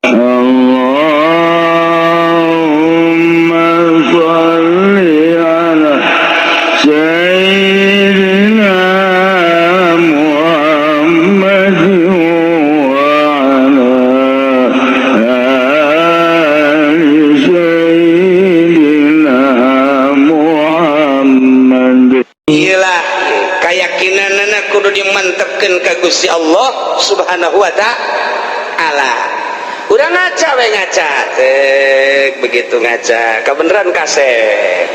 اللهم صل على سيدنا محمد وعلى آل سيدنا محمد. Gila, keyakinanana kudu dimantepkeun ka Gusti Allah Subhanahu wa Ta'ala. Udah ngaca we, ngaca. Cek, begitu ngaca, kebenaran kasep.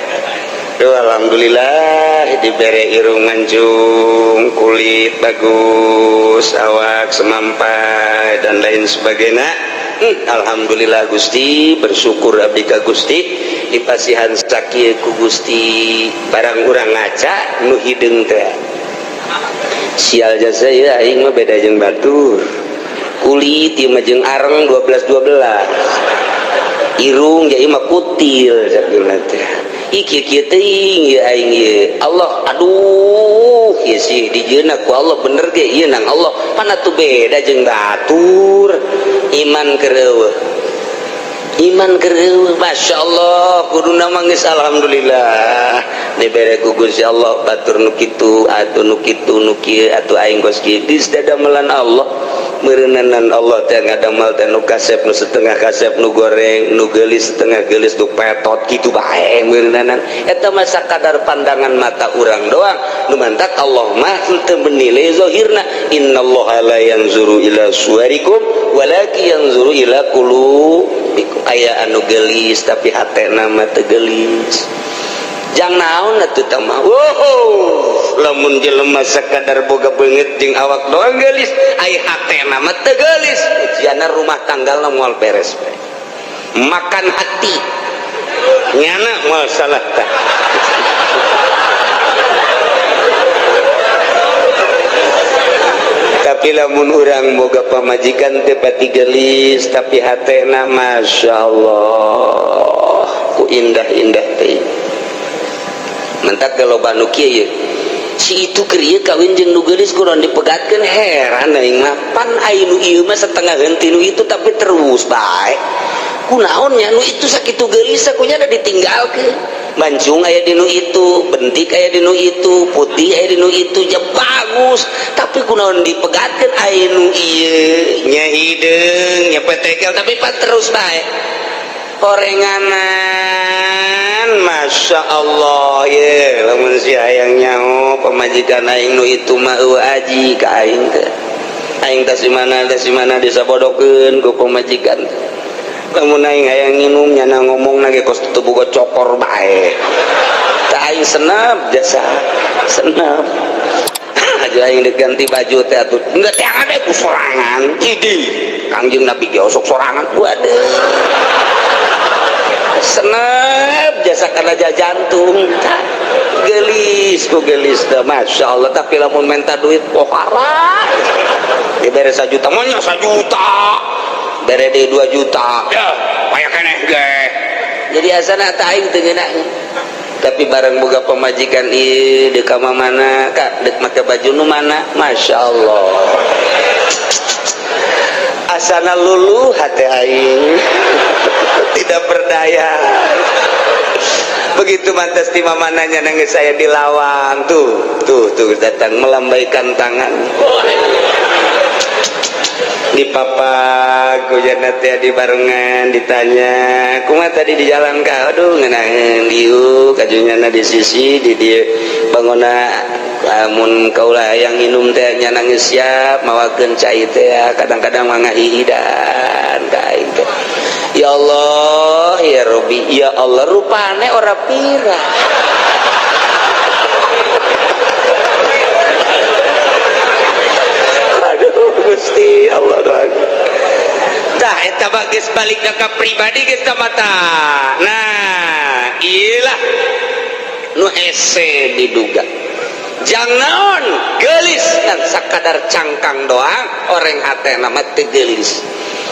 Duh, alhamdulillah dibere irung mancung, kulit bagus, awak semampai, dan lain sebagainya. Alhamdulillah Gusti, bersyukur abdi ka Gusti dipasihan sakieu ku Gusti. Barang urang ngaca nu hideung teh, sial jasa ya, aing mah beda jeung batur, kulit ieu mah jeung areng 12 12, irung ya ieu mah kutil sakieu teh. Ih, kieu kieu teuing ieu aing ieu. Allah, aduh, ieu sih dijieunna ku Allah bener ge ieu nang Allah pana tuh beda jeung batur. Iman keur, iman keur, Masya Allah, kuduna mah geus alhamdulillah dibere ku Gusti Allah, batur nu kitu atuh, nu kitu, nu kieu atuh, aing kos kieu geus dadamelan Allah. Meureunanan Allah teh ngadamel teh nu kasep, nu setengah kasep, nu goreng, nu geulis, setengah geulis, nu petot kitu bae. Meureunanan eta mah sakadar pandangan mata urang doang. Nu mantak Allah mah henteu menilai zahirna. Innallaha la yanzuru ila suwarikum walakin yanzuru ila qulubikum. Aya anu geulis tapi hatena mah teu geulis, jang naon atuh tah mah? Wow, lamun jelema sakadar boga beungeut jeung awak doang geulis, ai hatena mah teu geulis, ujiana rumah tanggalna moal beres bae. Makan hati nyana moal salah tah. Tapi lamun urang boga pamajikan teu pati geulis tapi hatena Masya Allah ku indah-indah teh. Mentak loba nu kieu ye, si itu keur ieu kawin jeung nu geulis kudu dipegatkeun. Heran aing mah, pan ai nu ieu mah setengah henti nu itu tapi terus bae. Kunaon nya nu itu sakitu geulis kunya ada ditinggalkeun? Mancung aya di nu itu, bentik aya di nu itu, putih aya di nu itu, ya bagus, tapi kunaon dipegatkeun? Ai nu ieu nya hideung nya petekel tapi pan terus bae horenganan. Masya Allah ye, lamun si hayang nyaho pamajikan aing nu itu mah eueuh aji ka aing teh. Aing tas di mana, tas di mana disabodokeun ku pamajikan. Lamun aing hayang nginum, nyana ngomong ge kos teu boga cokor bae. Tah, aing senap jasa senap aja, aing diganti baju teh atuh enggak teh ada ku sorangan. Idi Kangjeng Nabi ge osok sorangan. Waduh, senep jasa karena jantung gelis ku gelis dah, Masya Allah. Tapi lamun minta duit pohara, dibere 1 juta maunya 1 juta, bere di 2 juta ya kayak keneh ge. Jadi asana tak aing teu ngeunah. Tapi barang boga pamajikan ieu deuk ka mana kak, deuk make baju nu mana, Masya Allah, asana luluh hati aing, tidak berdaya. Begitu mantas di mananya nangis saya di lawang tuh tuh tuh, datang melambaikan tangan di papak hujan teh di barengan, ditanya, "Kumaha tadi di jalan ka?" "Aduh, ngeunaheun." Diuk kajunyana di sisi di dieu bangona. Lamun kaula yang minum teh nya nangis, siap mawakeun cai teh. Kadang-kadang mah ngahihidan ka aing teh. Ya Allah ya Rabbi, ya Allah, rupane ora pira. Aduh Gusti Allah doang. Tah, eta mah geus balik ka pribadi geus ka mata. Nah, iyalah nu hese diduga. Jang naon geulis dan sakadar cangkang doang, orang hatena mah teu geulis.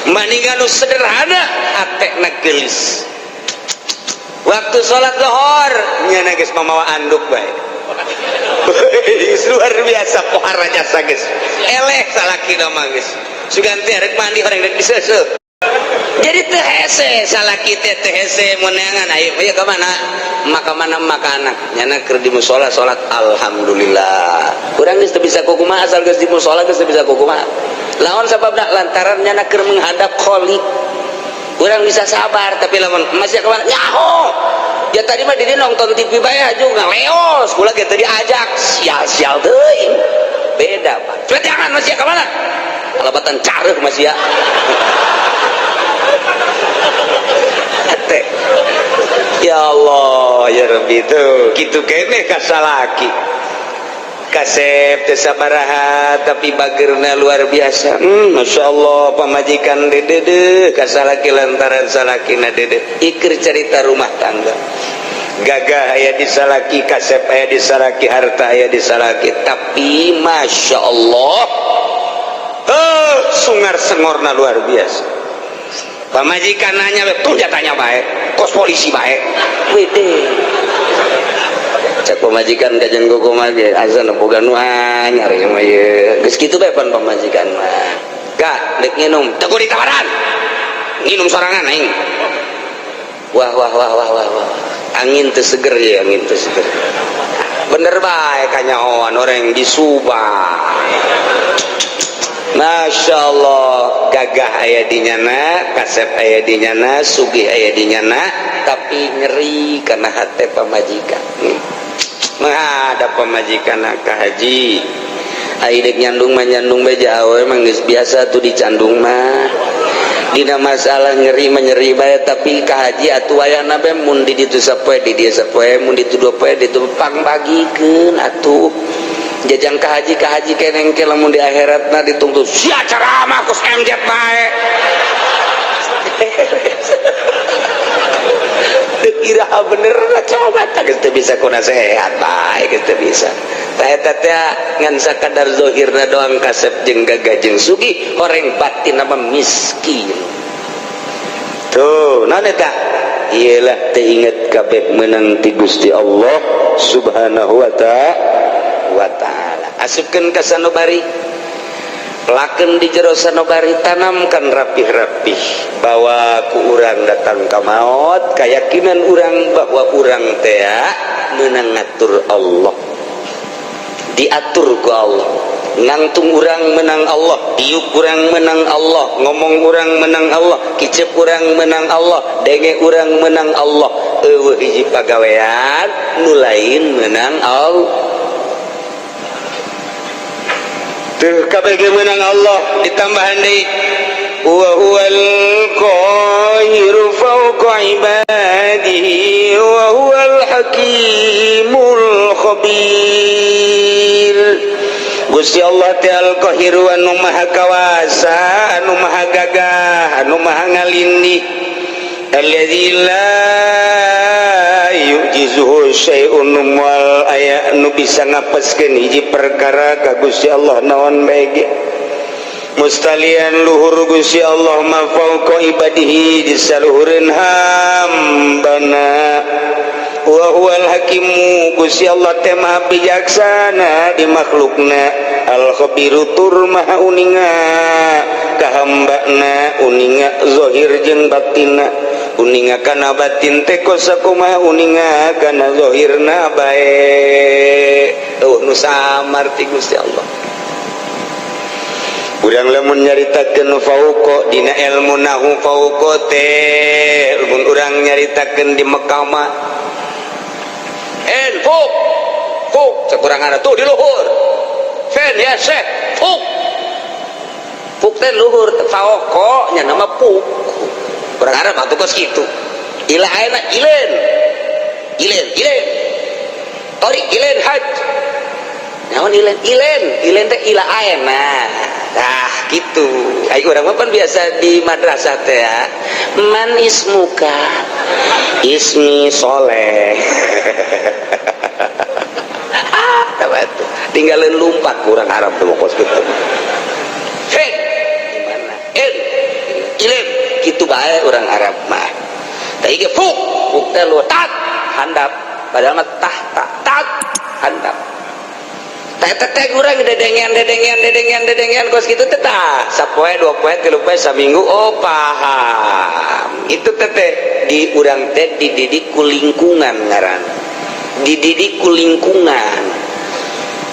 Maningan nu sederhana hatena geulis. Waktu sholat zuhur nyana geus mamawa anduk bae. Luar biasa pohara jasa geus. Eleh salaki mah geus. Sugan teh rek mandi orang rek diseuseuh. Jadi teu hese salaki teh, teu hese meunangan. Ayo ya, ka mana maka mana maka anak nyana keur di musola salat. Alhamdulillah, urang geus teu bisa kukumaha, asal geus di musola geus teu bisa kukumaha. Lawan sababna lantaran nyana keur menghadap Khalik, urang bisa sabar. Tapi lamun masih kemana nyaho ya, tadi mah didi nonton TV bae juga leos kula ge tadi ajak sial-sial teuing. Beda, Pak. Coba jangan masih kemana kalabatan careuh masih ya teh. Ya Allah ya Rabbi, tuh kitu keneh ka salaki. Kasep teh sabaraha tapi bagerna luar biasa. Masya Allah, pamajikan dedede ka salaki lantaran salakina dede. Ikir cerita rumah tangga, gagah aya di salaki, kasep aya di salaki, harta aya di salaki, tapi Masya Allah, sungar sengorna luar biasa. Pamajikan nanya tuh jatanya baik kos polisi baik. Wede, cek pamajikan kajian kumaha ge azan boga nu anyar ieu mah. Ieu geus kitu bae pan pamajikan mah. Gak dek nginum teu kudu ditawaran, nginum sorangan aing. Wah wah wah wah wah wah, angin teu seger ya, angin teu seger. Bener bae kanyahoan orang di Subang. Masya Allah, gagah aya di nyana, kasep aya di nyana, sugih aya di nyana, tapi nyeri karena hati pamajikan. Menghadap pamajikan ka haji. Ai dek nyandung mah nyandung bae, awe emang geus biasa tuh dicandung mah. Dina masalah nyeri mah nyeri bae, tapi ka haji atuh wayahna bae mun di ditu sapoe di dieu sapoe, mun ditu dua poe ditu pangbagikeun atuh. Jajang ka haji, ka haji keneng ke lamun di akhiratna dituntut sia ceramah kos MZ bae. Dek iraha bener coba tak geus teu bisa ku nasehat bae, geus teu bisa. Tah eta teh ngan sakadar zahirna doang kasep jeung gagah jeung sugih, horeng batin nama miskin. Tuh naon eta iyalah teu inget kabeh menang ti Gusti Allah Subhanahu wa ta'ala. Asupkeun ka sanubari, pelakeun di jero sanubari, tanamkan rapih-rapih bahwa ku urang datang ka maut keyakinan urang bahwa urang teh menang ngatur Allah, diatur ku Allah. Nangtung urang menang Allah, diuk urang menang Allah, ngomong urang menang Allah, kicep urang menang Allah, denge urang menang Allah. Eueuh hiji pagawean nu lain menang Allah. Tuh kabeh menang Allah, ditambahan deui wa huwal qahiru fawqa ibadihi wa huwal hakimul khabir. Gusti Allah teh al qahiru, anu maha kawasa, anu maha gagah, anu maha ngalindih, alladzi la yu'jizuhu syai'un, moal aya nu bisa ngapeskeun hiji perkara ka Gusti Allah naon bae ge. Mustalian luhur Gusti Allah ma fauqa ibadihi, di saluhureun hambana. Wa huwal hakimu, Gusti Allah teh maha bijaksana di makhlukna, al khabiru tur maha uninga ka hambana, uninga zahir jeung batinna, uninga kana batin teh kosakumaha, uninga kana zahirna bae. Eueuh nu samar ti Gusti Allah. Urang lamun nyaritakeun fauqa dina ilmu nahu, fauqa teh mun urang nyaritakeun di Mekah mah en fuk fuk, cek urang tuh di luhur fen ya syekh fuk fuk teh luhur, fauqa nya nama fuk. Urang Arab atuh kos kitu. Ila ayeuna ilen ilen ilen torik ilen haj naon ilen ilen ilen teh ila ayeuna. Tah gitu. Ai urang mah pan biasa di madrasah teh ya. Man ismuka? Ismi Soleh. Ah, tuh. Tinggalin lumpat kurang Arab tuh kos gitu. Fen gimana? En ilim gitu bae orang Arab mah. Tah ge fuk fuk teh lu tat handap, padahal mah tah tak tat handap. Teh teh urang dedengean dedengean dedengean dedengean kos kitu teh, tah sapoe, 2 poe, 3 poe, saminggu, oh paham. Itu teh teh di urang teh dididik ku lingkungan, ngaran dididik ku lingkungan.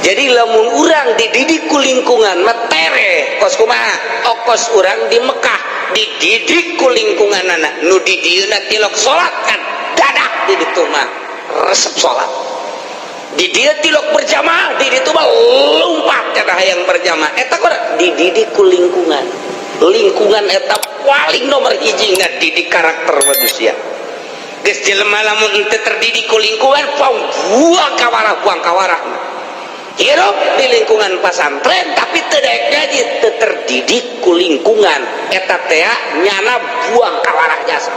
Jadi lamun urang dididik ku lingkungan mah tere kos kumaha. Okos urang di Mekah dididik ku lingkungan, anak nu di dieuna tilok salat kan dadah, di ditu mah resep salat. Di dieu tilok berjamaah, di ditu mah lompat kana hayang berjamaah. Eta kurang dididik ku lingkungan. Lingkungan eta paling nomor hiji ngadidik karakter manusia. Geus jelema lamun henteu terdidik ku lingkungan, buang kawarah, buang kawarah. Hirup di lingkungan pasantren tapi teu daek ngaji, teu terdidik ku lingkungan, eta teh nyana buang kawarah jasa.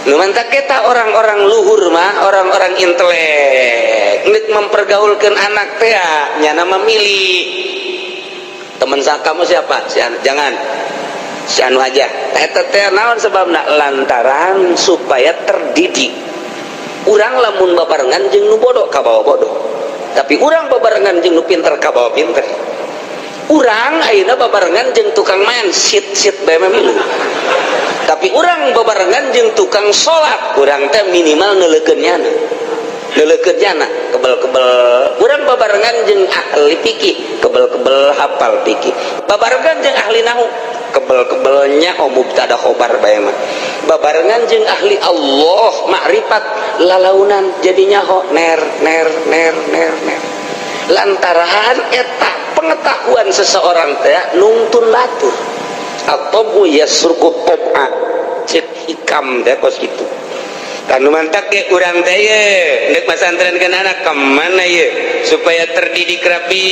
Nu mantak kita orang-orang luhur mah, orang-orang intelek, nek mempergaulkan anak teh nyana memilih teman kamu siapa, si anu, jangan si anu aja. Eta teh naon sebabna? Lantaran supaya terdidik. Urang lamun babarengan jeung nu bodoh, kabawa bodoh, tapi urang babarengan jeung nu pinter, kabawa pinter. Urang ayeuna babarengan jeung tukang main sit sit bae mah milu, tapi urang babarengan jeung tukang salat, urang teh minimal neuleukeun nyana, neuleukeun nyana kebel-kebel. Urang babarengan jeung ahli fikih, kebel-kebel hafal fikih. Babarengan jeung ahli nahu, kebel-kebelnya oh mubtada khobar bae mah. Babarengan jeung ahli Allah, makrifat, lalaunan jadinya ho ner ner ner ner ner, lantaran eta pengetahuan seseorang teh nungtun batur atau yasruku tob'a, cek hikam teh kos kitu kan. Mantak ge urang teh ye nek masantrenkeun anak kemana ye supaya terdidik rapi,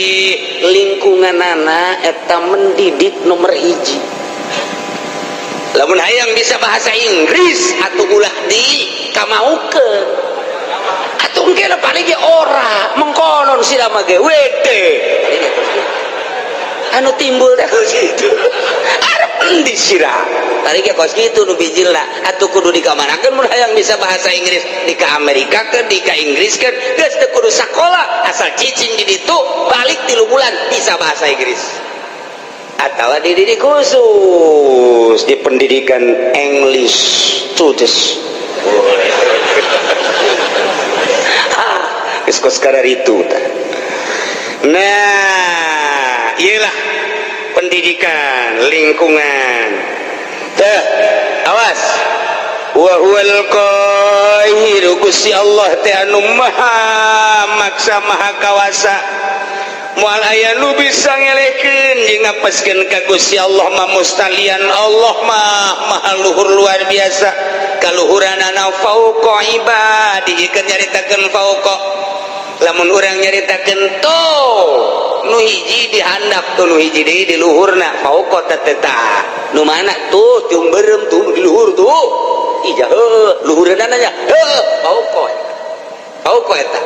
lingkungan anak eta mendidik nomor hiji. Lamun hayang bisa bahasa Inggris atau ulah di kamaukeun atuh, engke paling ge ora mengkonon sira mah ge wede, anu timbul teh kos kitu. Arep endi sira tadi ge kos kitu nu bijilna? Atuh kudu dikamanakeun mun hayang bisa bahasa Inggris? Di ka Amerika ke, di ka Inggris ke? Geus teu kudu sakola, asal cicing di ditu, balik 3 bulan bisa bahasa Inggris. Atau dididik khusus di pendidikan English students. Ah, geus kos itu. Nah, iyalah pendidikan lingkungan teh. Awas, wa huwal qahiru, Gusti Allah teh anu maha maksa, maha kawasa, moal aya nu bisa ngelehkeun jeung ngapeskeun ka Gusti Allah mah. Mustalian Allah mah maha luhur, luar biasa kaluhuranana, fauqa ibadi. Keur nyaritakeun fauqa, lamun urang nyaritakeun tuh nu hiji di handap tuh, nu hiji deui di luhurna, fauqa teh tah nu mana tuh? Tiung beureum tuh di luhur tuh. Ija heuh, luhureunana nya heuh, fauqa, fauqa eta.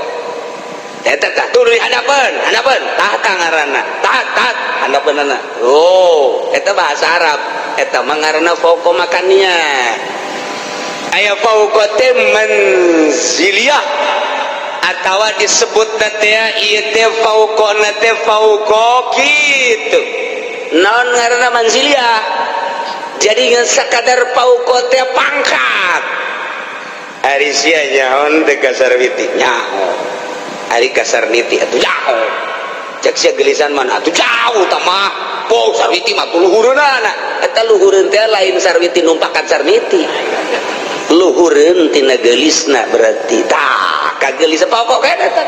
Eta tah tuh di handapeun, handapeun tah ngaranna, tah tah handapeunana. Oh, eta bahasa Arab, eta mah ngaranna fauqa makannya. Aya fauqa teh manziliyah atawa disebut teh ieu teh fauqa teh fauqa kitu. Naon ngaranna manziliyah? Jadi ngan sakadar fauqa teh pangkat. Ari sia nyaho teh ka Sarwiti? Nyaho. Ari ka Sarniti atuh jauh. Cek sia gelisan mana atuh jauh tah mah. Po Sarwiti mah tuh luhureunana. Eta luhureun teh lain Sarwiti numpakan Sarniti, luhureun tina geulisna berarti. Tah kagelis pokok kene eta,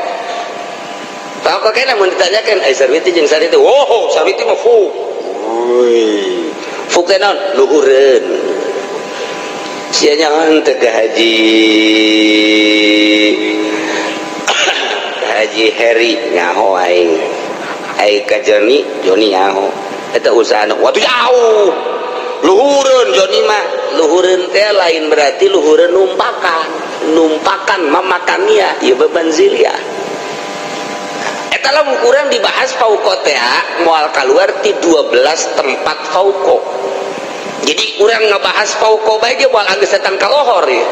pokok kene. Mun ditanyakeun ai Sarwiti jeung Sarniti, oh Sarwiti mah fu. Woi, fu teh naon? Luhureun. Sia nyaho teh ka Haji, ka Haji Heri? Nyaho aing. Ai ka Joni? Joni nyaho. Eta usaha waktu jauh, luhureun Joni mah. Luhureun teh lain berarti luhureun numpakan, numpakan mamakannya ieu bebanzilia. Eta lamun kurang dibahas fauqa teh moal keluar ti 12 tempat fauqa. Jadi urang ngebahas fauqa bae ge moal geus datang ka lohor ya.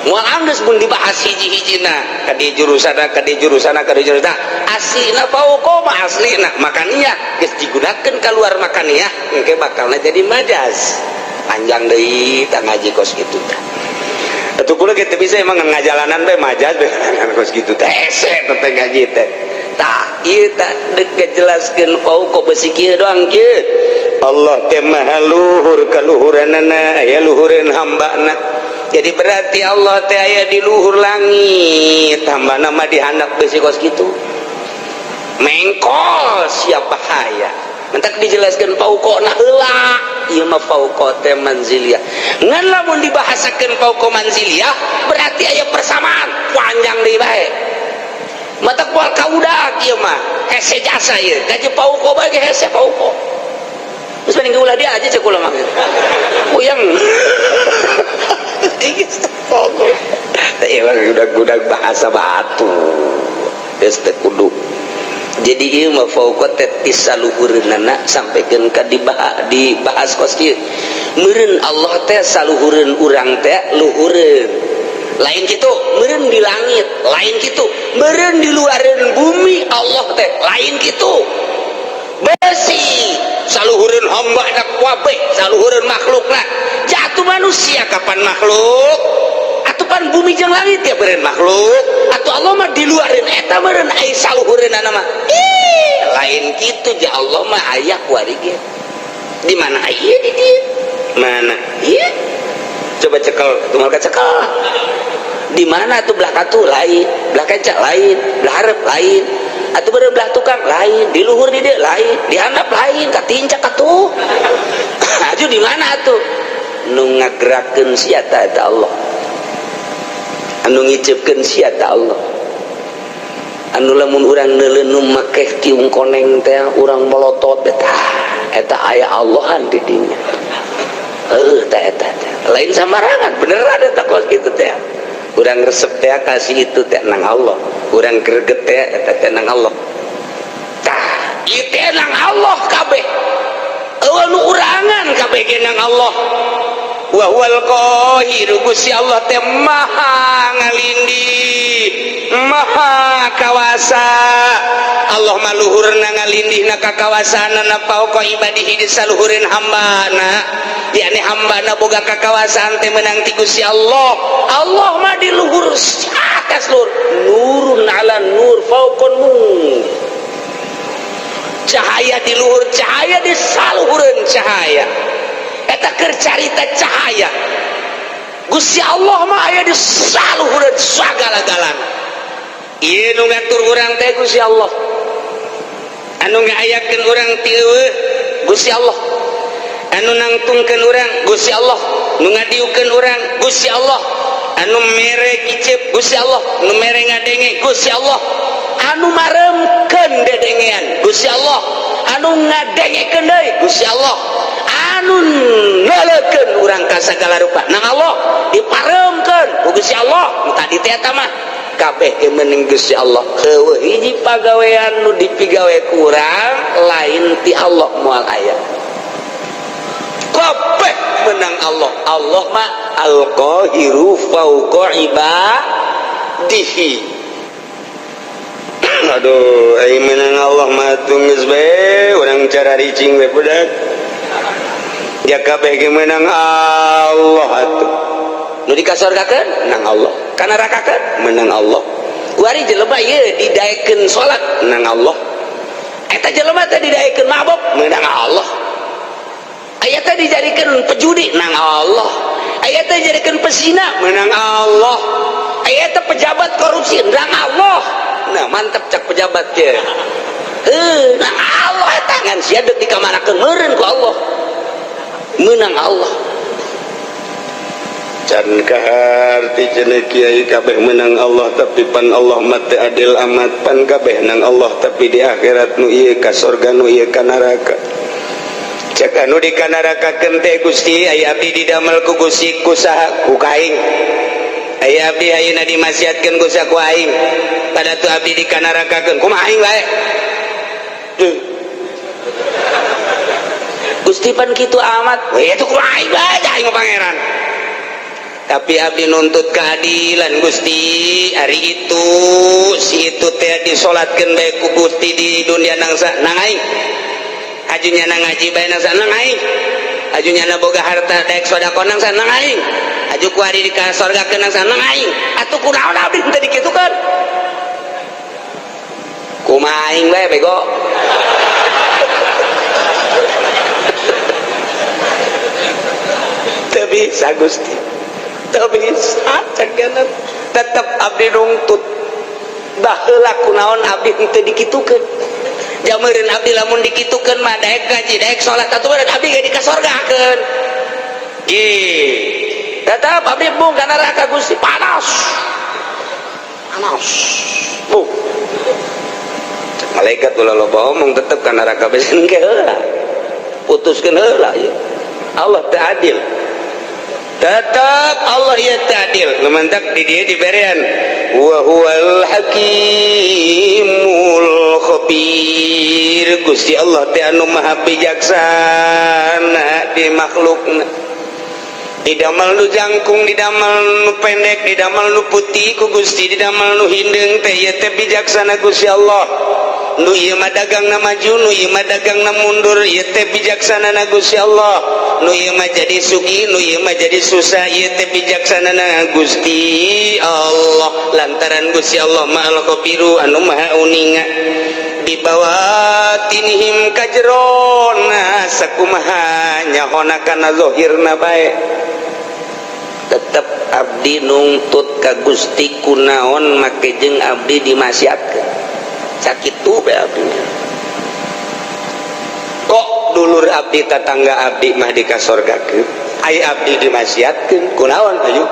Moal anggeus mun dibahas hiji-hijina ka di jurusana, ka di jurusana, ka di jurusana. Aslina fauqa mah aslina makaniah geus digunakeun keluar makaniah, engke bakalna jadi majas. Panjang deui tah ngaji kos kitu tah. Atuh kula ge teu bisa emang ngajalanan bae majas bae kos kitu teh, hese teh ngaji teh. Tah, ieu tah deuk ngajelaskeun fauqa besi kieu doang kieu. Allah teh maha luhur kaluhuranana, aya luhureun hambana. Jadi berarti Allah teh aya di luhur langit, hambana mah di handap besi kos kitu. Mengkol siap bahaya. Mentak dijelaskan fauqa na heula, ieu mah fauqa teh manziliyah. Ngan lamun dibahasakeun fauqa manziliyah berarti aya persamaan, panjang deui bae. Matak moal kaudak ieu mah, hese jasa ieu. Gaji fauqa bae ge hese fauqa. Terus mending ulah dia aja cek kula mah. Puyeng. Fauqa. Emang udah bahasa batu. Geus teu kudu. Jadi ieu mah fauqa teh ti saluhureunana sampaikeun ka dibahas kos kieu. Meureun Allah teh saluhureun urang teh luhureun. Lain kitu, meureun di langit, lain kitu, meureun di luareun bumi Allah teh, lain kitu. Besi saluhureun hamba na kabeh, saluhureun makhlukna. Jatuh manusia kapan makhluk? Atuh pan bumi jeung langit ya beureun makhluk. Atuh Allah mah di luareun eta meureun ai saluhureunana mah. Ih, lain kitu ja Allah mah aya kuari ge. Di mana ieu di dieu? Mana? Ieu. Coba cekel, tumal ka cekel. Di mana tuh belah katu lain, belah kenca lain, belah hareup lain. Atuh beureum belah tukang lain, di luhur di dieu lain, di handap lain, katincak atuh. Aju di mana atuh? Nu ngagerakeun sia ta eta Allah. Anu ngiceupkeun sia ta Allah. Anu lamun urang neuleun nu make tiung koneng teh urang molotot eta eta aya Allahan di dinya. Heuh tah eta teh. Lain sambarangan, beneran eta kos kitu teh. Urang resep teh kasih itu teh nang Allah. Urang greget teh eta teh nang Allah. Tah, ieu teh nang Allah kabeh. Eueuh nu urangan kabeh ge nang Allah. Wa huwal qahiru, Gusti Allah teh maha ngalindih, maha kawasa. Allah mah luhurna ngalindihna ka kawasaanana fauqa ibadihi di saluhureun hambana. Yakni hambana boga kakawasaan teh menang ti Gusti Allah. Allah mah di luhur atas luhur, nurun ala nur, fauqon nur. Cahaya di luhur cahaya, di saluhureun cahaya. Eta keur carita cahaya. Gusti Allah mah aya di saluhureun sagala-galana. Ieu nu ngatur urang teh Gusti Allah. Anu ngayakeun urang ti eueuh Gusti Allah. Anu nangtungkeun urang Gusti Allah, nu ngadiukeun urang Gusti Allah, anu mere kicep Gusti Allah, nu mere ngadenge Gusti Allah, anu maremkeun dedengean Gusti Allah, anu ngadengekeun deui Gusti Allah, anu neuleukeun urang ka sagala rupa nang Allah, diparemkeun ku Gusti Allah. Nu tadi teh eta mah kabeh ge meuning Gusti Allah. Heueuh hiji pagawean nu dipigawe ku urang lain ti Allah moal aya. Kabeh menang Allah. Allah mah al-qahiru fauqa ibadihi. Aduh, ai menang Allah mah geus bae urang cara ricing we budak. Ya kabeh ge menang Allah atuh. Nu dikasorgakeun menang Allah, kanarakakeun menang Allah. Kuari jelema ieu didaekeun salat menang Allah. Eta jelema teh didaekeun mabok menang Allah. Aya teh dijadikeun pejudi nang Allah. Aya teh dijadikeun pesina menang Allah. Aya teh pejabat korupsi nang Allah. Nah, mantep cak pejabat ge. Heuh, nang Allah eta ngan sia deuk dikamanakeun meureun ku Allah. Menang Allah. Can kaharti cenah kiai kabeh menang Allah, tapi pan Allah mah teu adil amat, pan kabeh nang Allah tapi di akhirat nu ieu ka sorga, nu ieu ka neraka. Cek anu di kanarakakeun teh, Gusti, aya abdi didamel ku Gusti ku saha? Ku kaing. Aya abdi ayeuna dimaksiatkeun ku saha? Ku aing. Pada tu abdi dikanarakakeun kumaha aing bae? Duh. Gusti, pan kitu amat we, itu kumaha aing bae, aing mah pangeran. Tapi abdi nuntut keadilan, Gusti. Hari itu si itu teh disolatkeun bae ku Gusti di dunia nangsa nang aing, aju nyana ngaji bae nangsa nang aing, aju nyana boga harta daek sedekah nangsa nang aing, aju ku ari di ka sorgakeun nangsa nang aing. Atuh kunaon abdi teh dikitukeun? Kumaha aing bae bego? Teu bisa, Gusti, teu bisa. Cek tetep abdi nungtut baheula kunaon abdi teu dikitukeun. Jameureun abdi lamun dikitukeun mah daek ngaji, daek salat, atuh meureun abdi ge dikasorgakeun. Ge tetep abdi bung ka neraka, Gusti. Panas panas bu. Cek malaikat, ulah loba omong, tetep ka neraka besen ke heula, putuskeun heula ieu. Allah teu adil, tetap Allah ya adil. Lumantak di dia diberian wa huwal hakimul khabir. Gusti Allah teh anu maha bijaksana di makhlukna, didamel nu jangkung, didamel nu pendek, didamel nu putih ku Gusti, didamel nu hindeung teh, ieu teh bijaksana Gusti Allah. Nu ieu mah dagangna maju, nu ieu mah dagangna mundur, ieu teh bijaksana na Gusti Allah. Nu ieu mah jadi sugih, nu ieu mah jadi susah, ieu teh bijaksana na Gusti Allah, lantaran Gusti Allah mah al khabiru, anu maha uninga bibawatinihim, kajerona sakumaha nyahona kana zahirna bae. Tetep abdi nungtut ka Gusti, kunaon make jeung abdi dimaksiatkeun? Sakitu bae abdi. Kok dulur abdi, tetangga abdi mah dikasorgakeun, ai abdi dimaksiatkeun, kunaon? Ayo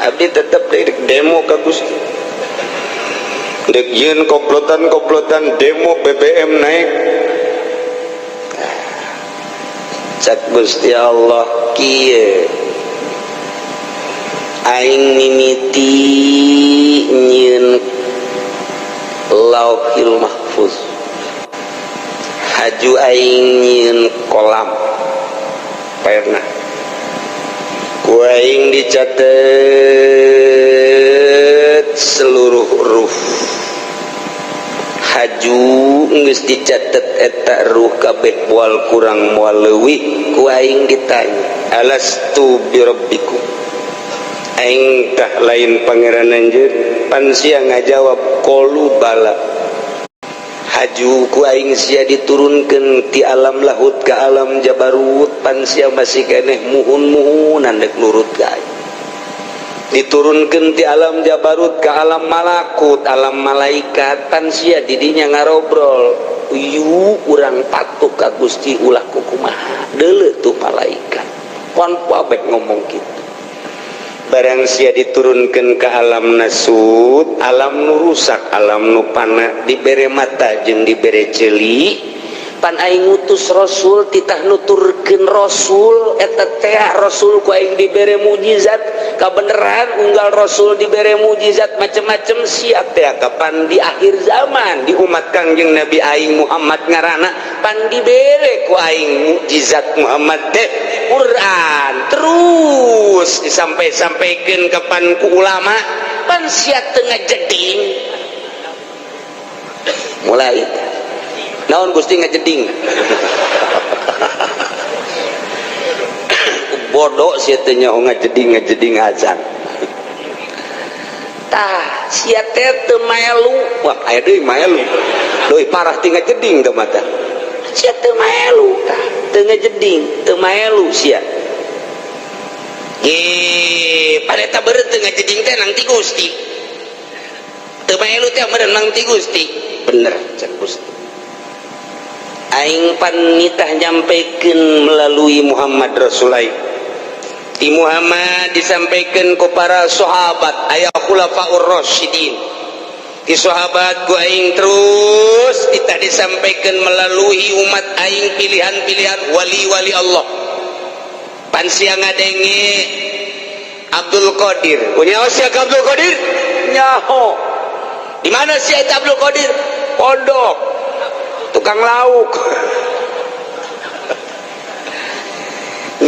abdi tetep demo ka Gusti, dek yeun komplotan-komplotan demo BBM naik. Cak Gusti Allah kieu, aing mimiti nyieun Lauhil Mahfuz, haju aing nyieun kolam pernah ku aing dicatet seluruh huruf. Haju geus dicatet eta ruh kabeh, moal kurang moal leuwih, ku aing ditanya, alastu birabbikum, aing tah lain pangeran anjeun? Pan sia ngajawab qalu bala. Haju ku aing sia diturunkeun ti alam lahut ke alam jabarut, pan sia masih keneh muhun-muhunan dek nurut ka aing. Diturunkeun ti alam jabarut ke alam malakut, alam malaikat, pan sia didinya ngarobrol, "Uyu urang patuh ka Gusti ulah kukumaha, deuleu tuh malaikat." Kon kabeh ngomong kitu. Barang sia diturunkan ke alam nasut, alam nu rusak, alam nu pana, dibere mata jeung dibere ceuli. Pan aing ngutus rasul, titah nuturkeun rasul eta teh, rasul ku aing dibere mujizat. Kabeneran unggal rasul dibere mujizat macem-macem, sia teh kapan di akhir zaman di umat Kangjeng Nabi aing Muhammad ngaranna, pan dibere ku aing mukjizat Muhammad teh Quran, terus disampai-sampaikan kapan ku ulama, pan sia teu ngajeding. Mulai naon, Gusti, ngajeding? Bodoh sia teh nyaho ngajeding, ngajeding azan. Tah sia teh teu maelu. Wah, aya deui maelu, leuwih parah ti ngajeding teh mata. Sia teu maelu, tah teu ngajeding, teu maelu sia. Ge pada eta beureut teu ngajeding teh nang ti Gusti, teu maelu teh meureun nang ti Gusti. Bener cek Gusti, aing pan nitah nyampaikan melalui Muhammad Rasulai. Ti Muhammad disampaikan ke para sahabat, aya khulafaur rasyidin. Ti sahabat ku aing terus kita disampaikan melalui umat aing, pilihan-pilihan wali-wali Allah. Pan sia ngadenge Abdul Qadir, punya sia Abdul Qadir? Nyaho. Di mana si Abdul Qadir? Pondok tukang lauk.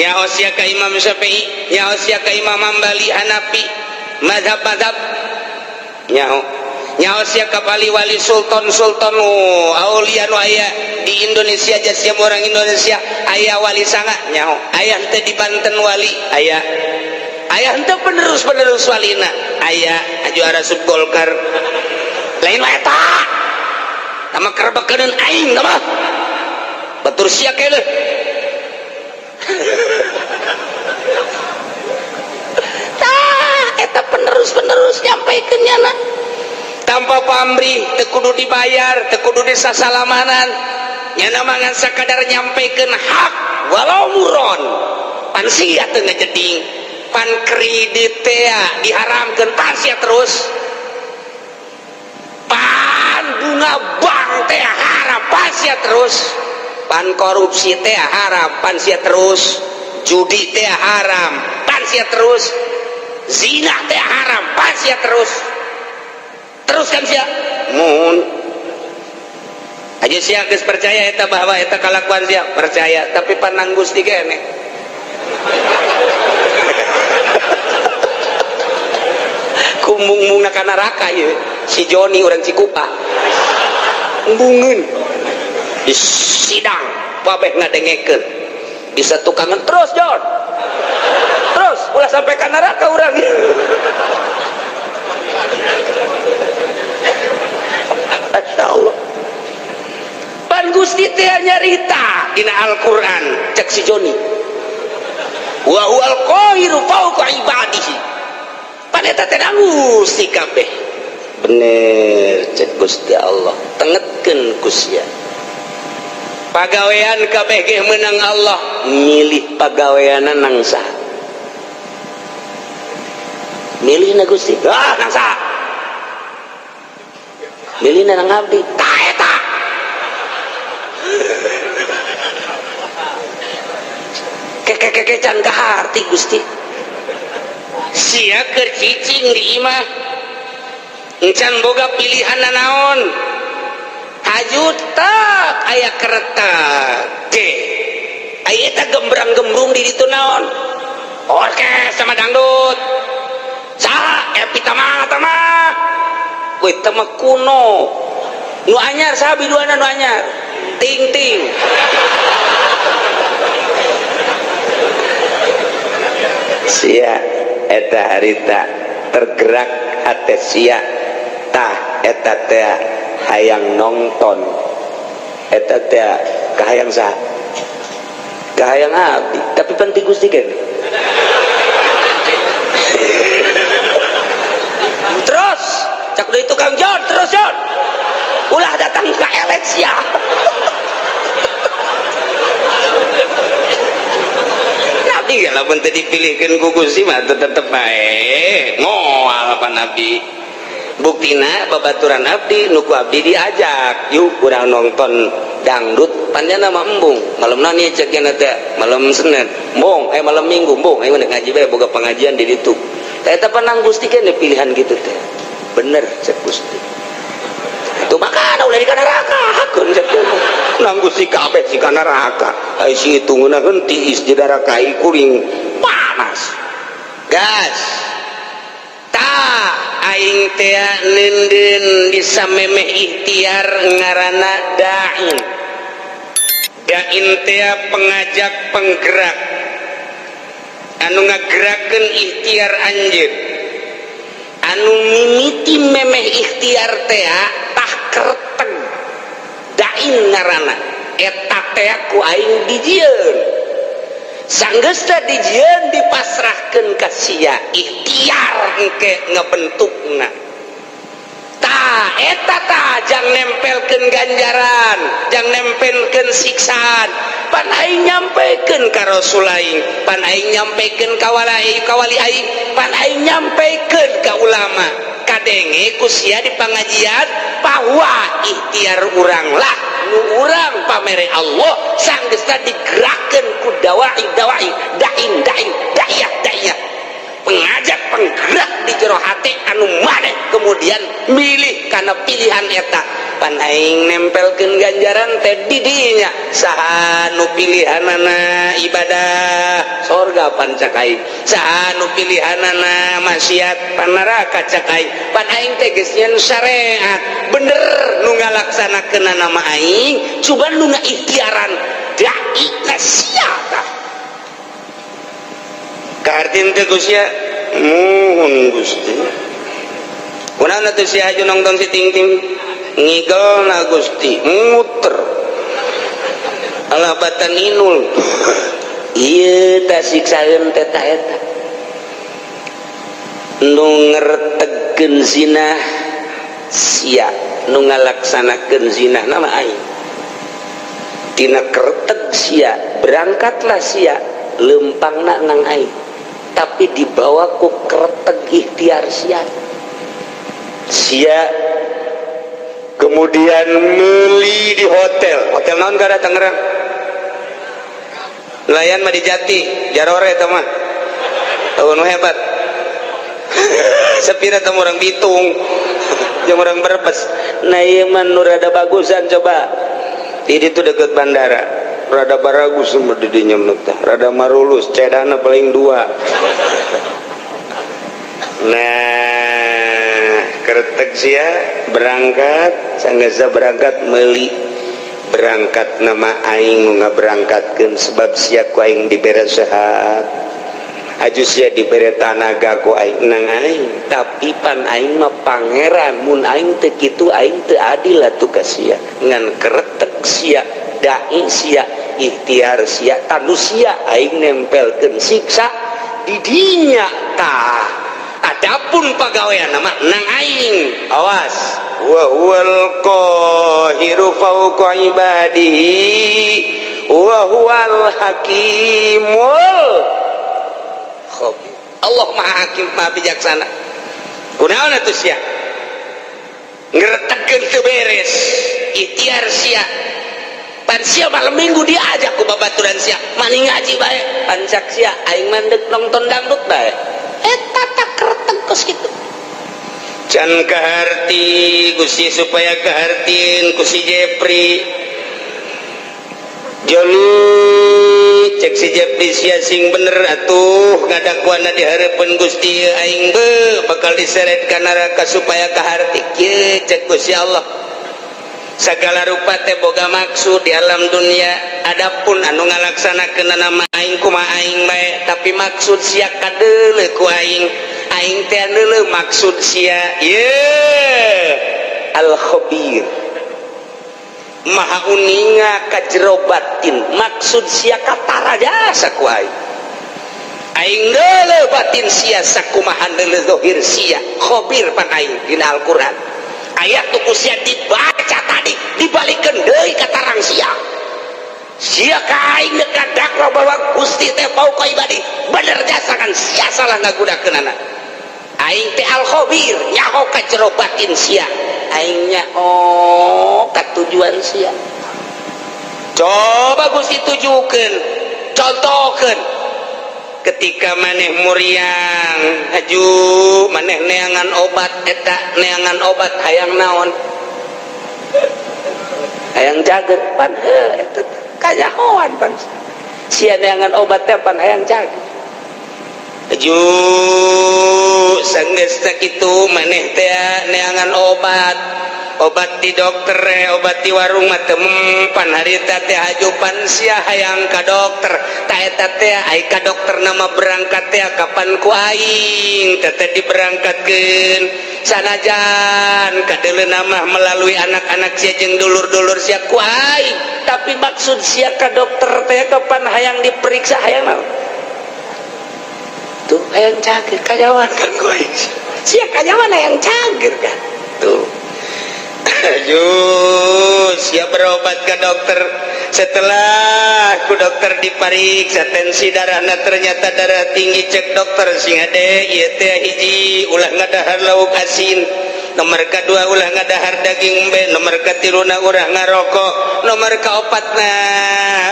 Nyaho sia ka Imam Syafi'i, nyaho sia ka Imam Hambali, Hanafi, mazhab-mazhab nyaho. Nyaho sia ka wali-wali, sultan-sultan, aulia nu aya di Indonesia, sia orang Indonesia aya wali sanga nyaho. Aya henteu di Banten wali? Aya. Aya henteu penerus-penerus walina? Aya. Aju arasup Golkar lain wae eta tama kerbekeun aing tama batur sia keneh. Tah eta penerus-penerus nyampaikeun nyana tanpa pamrih, teu kudu dibayar, teu kudu disasalamanan, nyana mangan sakadar nyampaikeun hak walau muron. Pan sia teu ngajeding, pan kredit teh diharamkeun, pan sia terus, pan bunga bank teh haram, pan sia terus, pan korupsi teh haram, pan sia terus, judi teh haram, pan sia terus, zina teh haram, pan sia terus. Terus kan sia mun aja sia geus percaya eta bahwa eta kalakuan sia percaya, tapi panang Gusti kene kumung-mungna ka neraka ieu si Joni urang Cikupa embungeun di sidang babeh ngadengekeun bisa tukangan terus John terus ulah sampai ka neraka urang. Masya Allah, pan Gusti teh nyarita dina Al-Qur'an cek si Joni wa huwal qahiru fawqa ibadihi, pan eta teh Gusti kabeh bener cek Gusti Allah tengetkeun ku sia pagawean kabeh ge meunang Allah milih pagaweanna nang saha milihna Gusti ah nang saha milihna nang abdi tah eta keke-keke can kaharti Gusti sia keur cicing di imah encan boga pilihan naon haju tak aya kereta C aya eta gembrang-gembrung di ditu naon orkes sama dangdut saha Epi Tama tama weh tama kuno nu anyar saha biduana nu anyar ting-ting sia eta harita tergerak hate sia tah eta teh hayang nonton eta teh kahayang saha kahayang abdi tapi penting Gusti kene. Terus cak deui tukang John terus John ulah datang ka elet sia. Nabi lamun teu dipilihkeun ku Gusti mah tetep bae moal apa Nabi. Buktina babaturan abdi nu ku abdi diajak yuk urang nonton dangdut panjana mah embung malam nani cek nya teh malam Senin embung malam Minggu embung ayo ngaji bae boga pengajian di ditu teh eta panang Gusti kene pilihan gitu teh bener cek Gusti itu makana ulah di kana neraka hakeun cek nang Gusti kabeh si kana neraka ai si itu ngeunaheun tiis di neraka kuring panas gas tah aing teh neundeun bisa memeh ikhtiar ngaranna da'in. Da'in teh pengajak penggerak anu ngagerakeun ikhtiar anjeun anu mimiti memeh ikhtiar teh tah kerteg da'in ngaranna eta teh ku aing dijieun sanggeusna dijieun dipasrahkeun ka sia ikhtiar engke ngebentukna tah eta tah jang nempelkeun ganjaran jang nempelkeun siksaan pan aing nyampekeun ka rasul aing pan aing nyampekeun ka wali aing pan aing nyampekeun ka ulama kadenge ku sia di pangajian bahwa ikhtiar urang lah nu urang pamere Allah sanggeusna digerakkeun ku dawai dawai dain dain da'iyah da'iyah pengajak penggerak di jero hati anu maneh kemudian milih karena pilihan eta Pan aing nempelkeun ganjaran teh di dinya. Saha nu pilihanana ibadah, sorga pan cak aing. Saha nu pilihanana maksiat, pan neraka cak aing. Pan aing teh geus nyeun syariat bener, nu ngalaksanakeun nama aing, coba nu ikhtiaran dai na sia tah. Kahartin teh ku sia? Muhun, Gusti. Kunaon atuh sia aju nongton si Ting Ting? Ngigel na, Gusti, muter. Alah, batan inul. Ieu tah siksaeun teh ta eta. Nu ngertegkeun zina sia, nu ngalaksanakeun zina nama aing. Tina kerteg sia, berangkatlah sia, lempangna nang aing. Tapi dibawa ku kerteg ikhtiar sia. Sia kemudian meli di hotel. Hotel naon kada Tangerang? Layan mah di Jati, Jarore eta mah. Tahu nu hebat. Sepira teh orang Bitung jeung orang Brebes. Nah, ieu mah nu rada bagusan coba. Di ditu deket bandara. Rada baragus mah di dinya mah teh. Rada marulus, cedana paling dua. Nah, kertek sia berangkat, sanggasa berangkat meli, berangkat nama aing nu ngaberangkatkeun, sebab sia ku aing dibere sehat, aju sia dibere tanaga ku aing nang aing. Tapi pan aing mah pangeran, mun aing teu kitu aing teu adil atuh ka sia. Ngan keretek sia, dai sia, ikhtiar sia, tanu sia aing nempelkeun siksa di dinya tah. Adapun pagawean nama nang aing, awas. Wa huwal qahiru fawqa ibadihi wa huwal hakimul khabir. Allah Maha Hakim, Maha Bijaksana. Kunaon atuh sia ngeretegkeun teu beres ikhtiar sia? Pan sia malam Minggu diajak ku babaturan sia maning ngaji bae, pan cak sia aing mandek nonton dangdut bae. Eta tak kereteg kos kitu. Can kaharti Gusti, supaya kahartin ku si Jepri. Joni, cek si Jepri, sia sing bener atuh ngadakuana di hareupeun Gusti, aing be bakal diseret ka neraka. Supaya kaharti kieu, cek Gusti Allah, segala rupa teh boga maksud di alam dunia. Adapun anu ngalaksanakeun nama aing kumaha aing bae, tapi maksud sia kadeuleu ku aing. Aing teh deuleu maksud sia. Ye al khabir, maha uninga ka jero batin. Maksud sia katara jasa ku aing. Aing deuleu batin sia sakumaha deuleu zahir sia. Khabir pan aing. Dina Al-Qur'an ayat tuh ku sia dibaca tadi, dibalikeun deui ka tarang sia. Sia ka aing dekat dakwa bahwa Gusti teh fauqa ibadi, bener jasa kan sia salah ngagunakeunana. Aing teh al khabir, nyaho ka jero batin sia, aing nyaho ka tujuan sia. Coba Gusti tujukeun, contohkeun ketika maneh muriang, haju maneh neangan obat. Eta neangan obat hayang naon? Hayang cager. Pan heuh, eta kanyahoan pan sia neangan obat teh pan hayang cager. Haju sanggeus kitu maneh teh neangan obat, obat di dokter, obat di warung mah teu mempan harita teh. Haju pan sia hayang ka dokter. Ta eta teh ai ka dokter nama berangkat teh kapan ku aing teh teh diberangkatkeun, sanajan kadeuleu nama melalui anak-anak sia jeung dulur-dulur sia ku aing. Tapi maksud sia ka dokter teh kapan hayang diperiksa, hayang naon tuh? Hayang cager. Kanyahoan kan ku aing sia kanyahoan hayang cager kan tuh. Ayo, siap berobat ke dokter. Setelah ku dokter diperiksa tensi darahna, ternyata darah tinggi. Cek dokter, sing hade ieu teh, hiji, ulah ngadahar lauk asin. Nomor kedua, ulah ngadahar daging embe. Nomor katiluna, ulah ngarokok. Nomor kaopatna,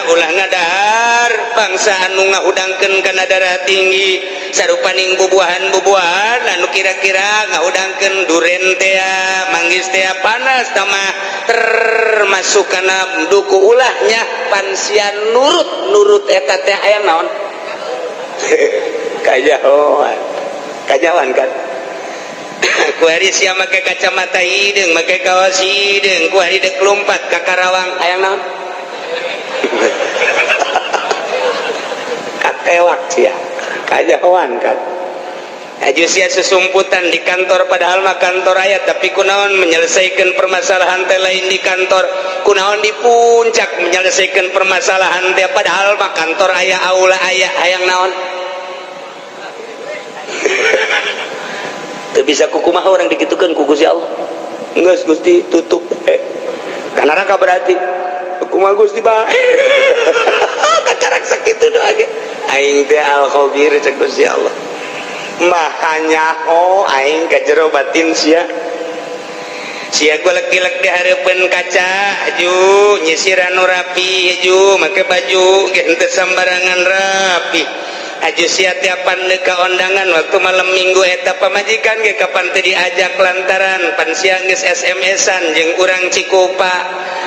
ulah ngadahar bangsa anu ngahudangkeun kana darah tinggi, sarupaning bubuahan-bubuahan anu kira-kira ngahudangkeun duren tea, manggis tea, panas tamah termasuk kana duku ulahnya. Pan sia nurut nurut eta teh aya naon? Kajahoan, kajawan kan. Kuari sia make kacamata hideung, make kaos hideung, kuari dek lompat ka Karawang, hayang naon? Katewak sia, kajahoan kan. Aju sia susumputan di kantor, padahal mah kantor aya, tapi kunaon menyelesaikan permasalahan teh lain di kantor? Kunaon di puncak menyelesaikan permasalahan teh, padahal mah kantor aya, aula aya? Hayang naon? Teu bisa kukumaha orang dikitukeun ku Gusti Allah. Geus, Gusti, tutup ka neraka berarti. Kumaha, Gusti, bae kakarak sakitu doa ge. Aing teh al khabir, cek Gusti Allah, maha nyaho aing ka jero batin sia. Sia golek-golek di hareupeun kaca, aju nyisiran nu rapi, aju make baju ge henteu sambarangan rapi. Aju sia tiapan ka ondangan waktu malam Minggu, eta pamajikan ge kapan teu diajak lantaran pan sia geus SMS-an jeung urang Cikupa.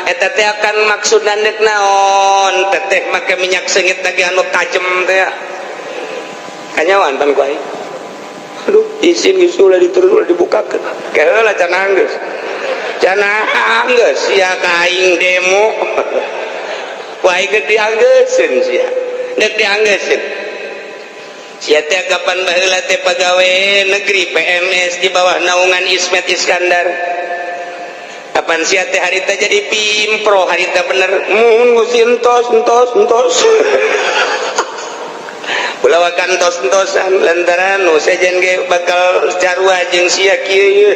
Eta teh akan maksudna deuk naon? Teteh make minyak seungit lagi anu tajem teh, kanyawan pan ku aing. Aduh, izin geus, ulah diterus, ulah dibukakeun. Keheula cenah, geus cenah, geus sia ka aing demo. Ku aing geus dianggeuseun, sia deuk dianggeuseun. Sia teh kapan baheula teh pagawe negeri PMS di bawah naungan Ismet Iskandar. Kapan sia teh harita jadi pimpro, harita bener mun Gusti, entos entos entos. Ulawakan tos-entosan lantaran nu sejen ge bakal carua jeung sia kieu ieu.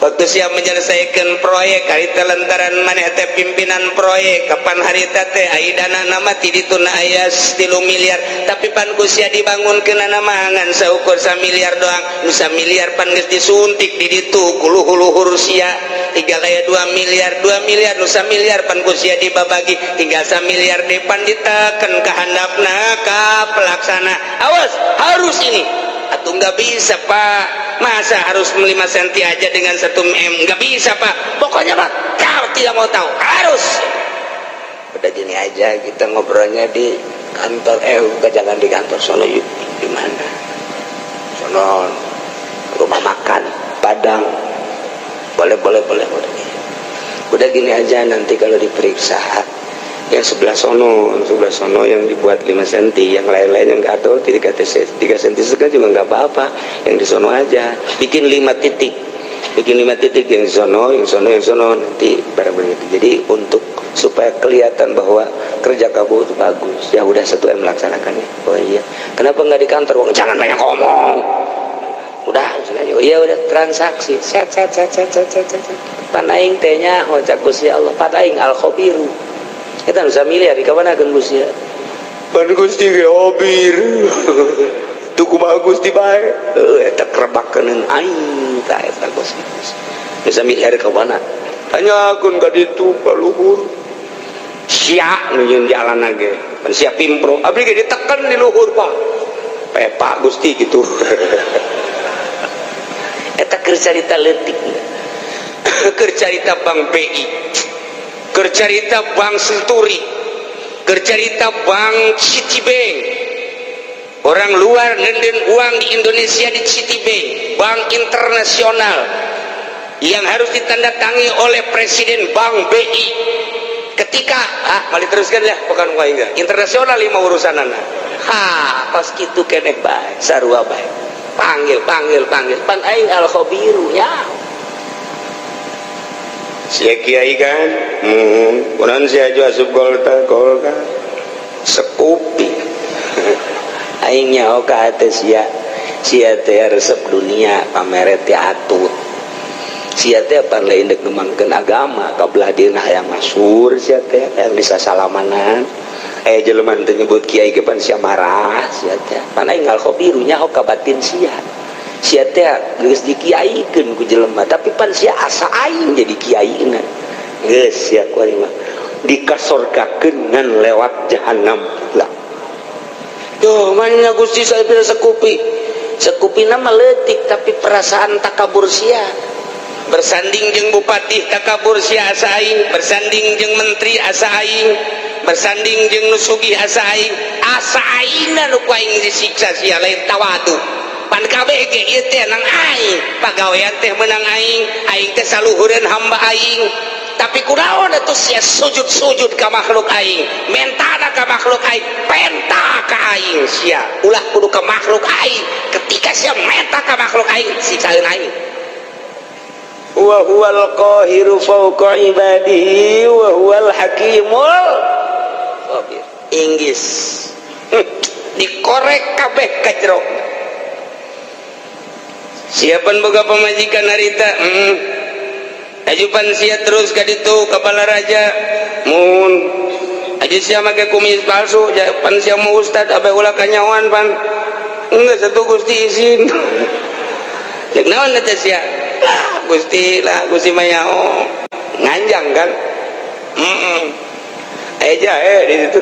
Waktu sia menyelesaikan proyek harita lantaran maneh teh pimpinan proyek, kapan harita teh ai dana nama ti dituna aya 3 miliar, tapi pan ku sia dibangunkeun mah ngan saukur 1 miliar doang. Nu miliar pan geus disuntik di ditu ku luhur-luhur sia, tinggal aya 2 miliar. 2 miliar, nu miliar pan ku sia dibabagi, tinggal 1 miliar depan diteken ka handapna ka pelaksana, awas, harus ini. Atau nggak bisa, Pak, masa harus 5 cm aja dengan 1 m? Nggak bisa, Pak, pokoknya Pak, kau tidak mau tahu, harus. Udah, gini aja, kita ngobrolnya di kantor. Eh, bukan, jangan di kantor sono. Yuk, di mana sono? Rumah makan Padang. Boleh, boleh, boleh, boleh. Udah, gini aja, nanti kalau diperiksa yang sebelah sono, sebelah sono yang dibuat 5 cm, yang lain-lain yang atau 3 3 cm sekarang juga nggak apa-apa. Yang di sono aja bikin 5 titik, bikin 5 titik, yang sono, yang sono, yang sono, nanti barang begitu. Jadi untuk supaya kelihatan bahwa kerja kamu itu bagus. Ya udah, 1 M melaksanakannya. Oh iya, kenapa nggak di kantor? Jangan banyak ngomong, udah. Iya, udah, transaksi set set set set set set set. Pan aing teh nyaho, cak Gusti Allah, pan aing al khabiru. Kita bisa miliar di kapan akan Gusti ya? Pan Gusti ge khabir. Tuh kumaha, Gusti, bae? Heuh, eta kerebakeun aing ta eta Gusti. Bisa miliar ke mana? Tanyakeun ka ditu ka luhur. Sia nu nyeun jalan ge. Pan sia pimpro. Abdi ge ditekan di luhur, Pak. Pepa Gusti gitu. Eta keur carita leutik. Keur carita Bank BI, keur carita Bank Senturi, keur carita Bank Citibank. Orang luar nenden uang di Indonesia di Citibank, bank internasional yang harus ditandatangi oleh Presiden Bank BI ketika ah balik teruskan ya, bukan enggak internasional lima urusan anak. Ha, pas gitu keneh bae, sarua bae. Panggil, panggil, panggil, pan aing al khabiru nya. Sia kiai kan, kunaon sia aju asup Golkar? Golkar sekupi. Aing nyaho ka hate sia. Sia teh resep dunia, pameret teh atut. Sia teh pan lain dek ngembangkeun agama, kabelah dieuna hayang masyhur. Sia teh hayang disasalamanan, eh jelema teu nyebut kiai ge pan sia marah. Sia teh pan aing al khabiru, nyaho ka batin sia. Sia teh geus dikiaikeun ku jelema, tapi pan sia asa aing jadi kiaina. Geus sia ku aing mah dikasorgakeun ngan lewat jahanam lah. Duh, mana Gusti, saya bila sekupi. Sekupi nama leutik, tapi perasaan takabur sia. Bersanding jeung bupati takabur sia asa aing, bersanding jeung menteri asa aing, bersanding jeung nu sugih asa aing, asa aingna nu ku aing disiksa sia. Lain tawadu, pan kabeh ge ieu teh nang aing, pagawean teh menang aing, aing teh saluhureun hamba aing. Tapi kunaon atuh sia sujud-sujud ka makhluk aing, mentana ka makhluk aing, penta ka aing? Sia ulah, kudu ka makhluk aing. Ketika sia menta ka makhluk aing, siksaeun aing. Wa huwal qahiru fawqa ibadihi wa huwal hakimul khabir. Inggis dikorek kabeh ka jero. Siapan boga pamajikan harita? Ajupan sia terus ka ditu ka Balaraja mun aju sia make kumis palsu. Pan sia mau ustad, abe ulah kanyawan. Pan enggak satu Gusti izin. Cek naon eta sia? Lah Gusti, lah Gusti mah nyaho nganjang kan. Aya jahe di situ.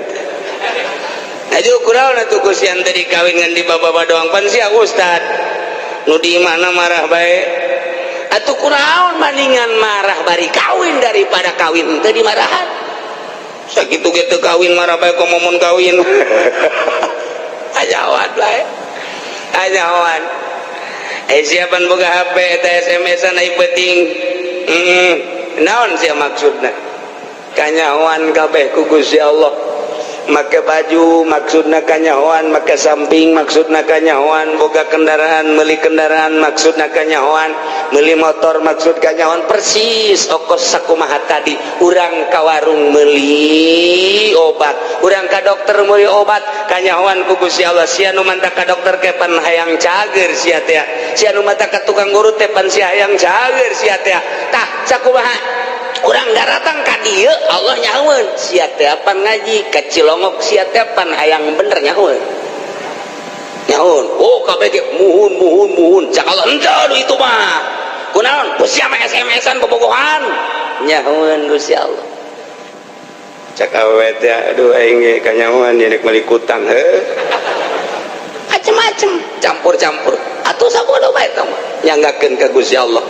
Aju kunaon atuh Gusti ante dikawin ngan di baba doang? Pan sia ustad, nu di mana marah bae atuh. Kunaon, maningan marah bari kawin daripada kawin teu dimarahan. Sakitu ge teu kawin marah bae, komo mun kawin. Ajawan bae, ajawan. Eh, siapan boga HP eta SMS-an ai penting? Naon sia maksudna? Kanyahoan kabeh ku Gusti Allah. Make baju maksudna kanyahoan, make samping maksudna kanyahoan, boga kendaraan, meuli kendaraan maksudna kanyahoan, meuli motor maksud kanyahoan. Persis okos sakumaha tadi, urang ka warung meuli obat, urang ka dokter meuli obat, kanyahoan ku Gusti Allah. Sia nu manta ka dokter ke pan hayang cager sia teh, sia nu manta ka tukang urut teh pan sia hayang cager sia teh. Tah, sakumaha urang daratang ka dieu, Allah nyahoeun sia teh pan ngaji ka Cilongok, sia teh pan hayang bener. Nyahoeun, nyahoeun. Oh, kabeh ge muhun, muhun, muhun. Cak Allah, henteu itu mah. Kunaon ku sia mah SMS-an bobogohan? Nyahoeun Gusti Allah. Cak awewe teh, aduh, aing ge kanyahoan ieu rek meuli kutang heuh. Macem-macem, campur-campur atuh, sabodo bae eta mah nyanggakeun ka Gusti Allah.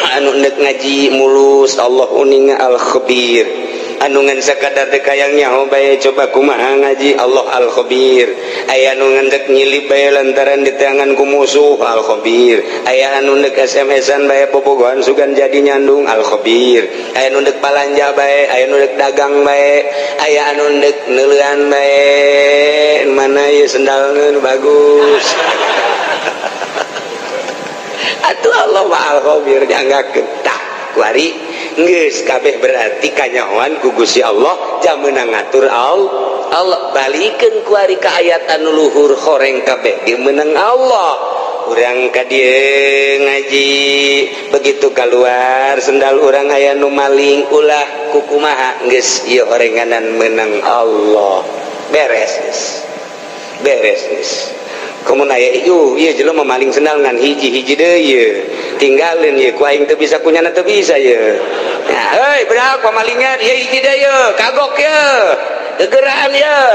Anu nek ngaji mulus, Allah uninga, al khabir. Anu ngan sakadar dek hayang nyaho bae, coba kumaha ngaji, Allah al khabir. Aya anu ngan dek nyilip bae lantaran diteangan ku musuh, al khabir. Aya anu dek SMS-an bae, bobogohan sugan jadi nyandung, al khabir. Aya anu dek balanja bae, aya anu dek dagang bae, aya anu dek neuleuan bae, mana ieu sendalna nu bagus. Atuh Allah mah al khabir, nyanggakeun. Tah, kuari geus kabeh berarti kanyahoan ku Gusti Allah, jam meunang ngatur Allah. Allah balikeun kuari ka ayat anu luhur, horeng kabeh ge meunang Allah. Urang ka dieu ngaji, begitu keluar sendal urang aya nu maling, ulah kukumaha, geus ieu horenganan meunang Allah. Beres geus, beres geus. Komo aya ieu, ieu jelema maling sendal ngan hiji, hiji deui ieu tinggalin ieu, ku aing teu bisa, kunyana teu bisa ieu. Nah, heuy berak pamalingan ieu, hiji deui ieu, kagok ieu, gegeraan ieu.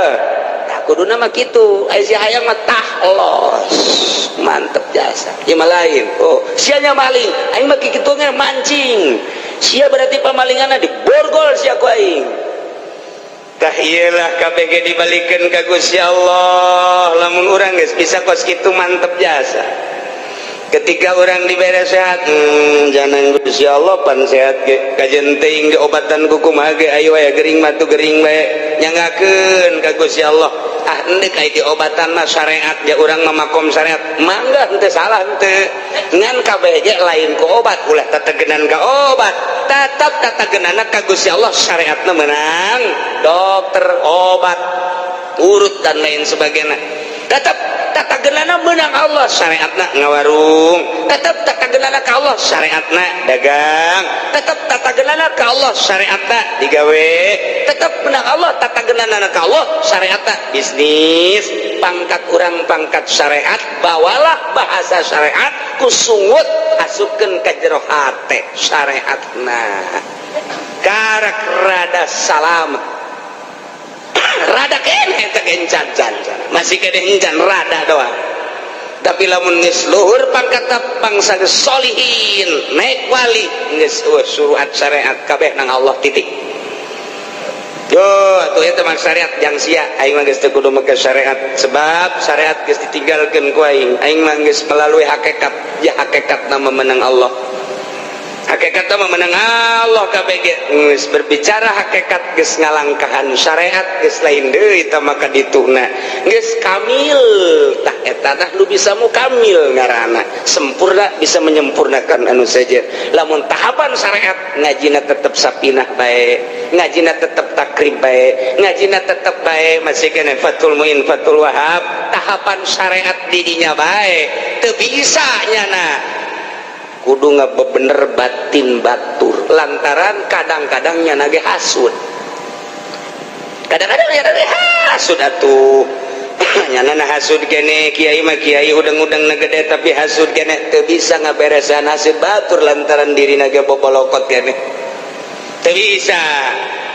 Tah, kuduna mah kitu. Aya si hayang mah tah los mantep jasa ieu mah lain. Oh, sia maling, aing mah kitu mancing sia, berarti pamalinganna diborgol sia ku aing. Tah, iyalah, KBG dibalikan ka Gusti Allah. Lamun urang geus bisa kos kitu, mantep jasa. Ketika orang dibere sehat, jangan Gusti Allah, pan sehat ge kajen teuing diobatan ku kumaha ge, ayo aya gering mah tu gering bae, nyanggakeun ka Gusti Allah. Ah, endek aya diobatan mah syariat ya, urang mah makom syariat, mangga, henteu salah henteu. Ngan kabeh ge lain ku obat, ulah tetegenan ka obat, tetap tatagenana ka Gusti Allah. Syariatna menang dokter, obat, urut, dan lain sebagainya. Tetep tatageunana meunang Allah, syariatna ngawarung. Tetep tatageunana ka Allah, syariatna dagang. Tetep tatageunana ka Allah, syariatna digawe. Tetep meunang Allah, tatageunana ka Allah, syariatna bisnis. Pangkat urang pangkat syariat, bawalah bahasa syariat ku sungut, asupkeun ka jero hate syariatna, karak rada salam, rada keneh teh encan can, masih keneh encan, rada doang. Tapi lamun geus luhur pangkat, bangsa geus solihin, naik wali, geus eueuh suruhat syariat, kabeh nang Allah, titik. Yo, tuh eta mah syariat jang sia. Aing mah geus teu kudu make syariat, sebab syariat geus ditinggalkeun ku aing. Aing mah geus melalui hakikat, ya hakikat nama menang Allah. Hakikat mah menang Allah kabeh ge. Geus berbicara hakikat, geus ngalangkahan syariat, geus lain deui eta maka dituna. Geus kamil tah eta tah nu bisa mukamil ngaranna. Sempurna, bisa menyempurnakan anu saja. Lamun tahapan syariat, ngajina tetep sapinah bae, ngajina tetep takrib bae, ngajina tetep bae, masih kena Fathul Muin, Fathul Wahab, tahapan syariat didinya bae teu bisa nyana kudu ngabebener batin batur, lantaran kadang-kadang nyana ge hasud, kadang-kadang nyana ge hasud atuh. Nyana na hasud kene, kiai mah kiai udang-udang na gede, tapi hasud kene, teu bisa ngaberesan hasud batur lantaran diri ge bobolokot kene. Teu bisa,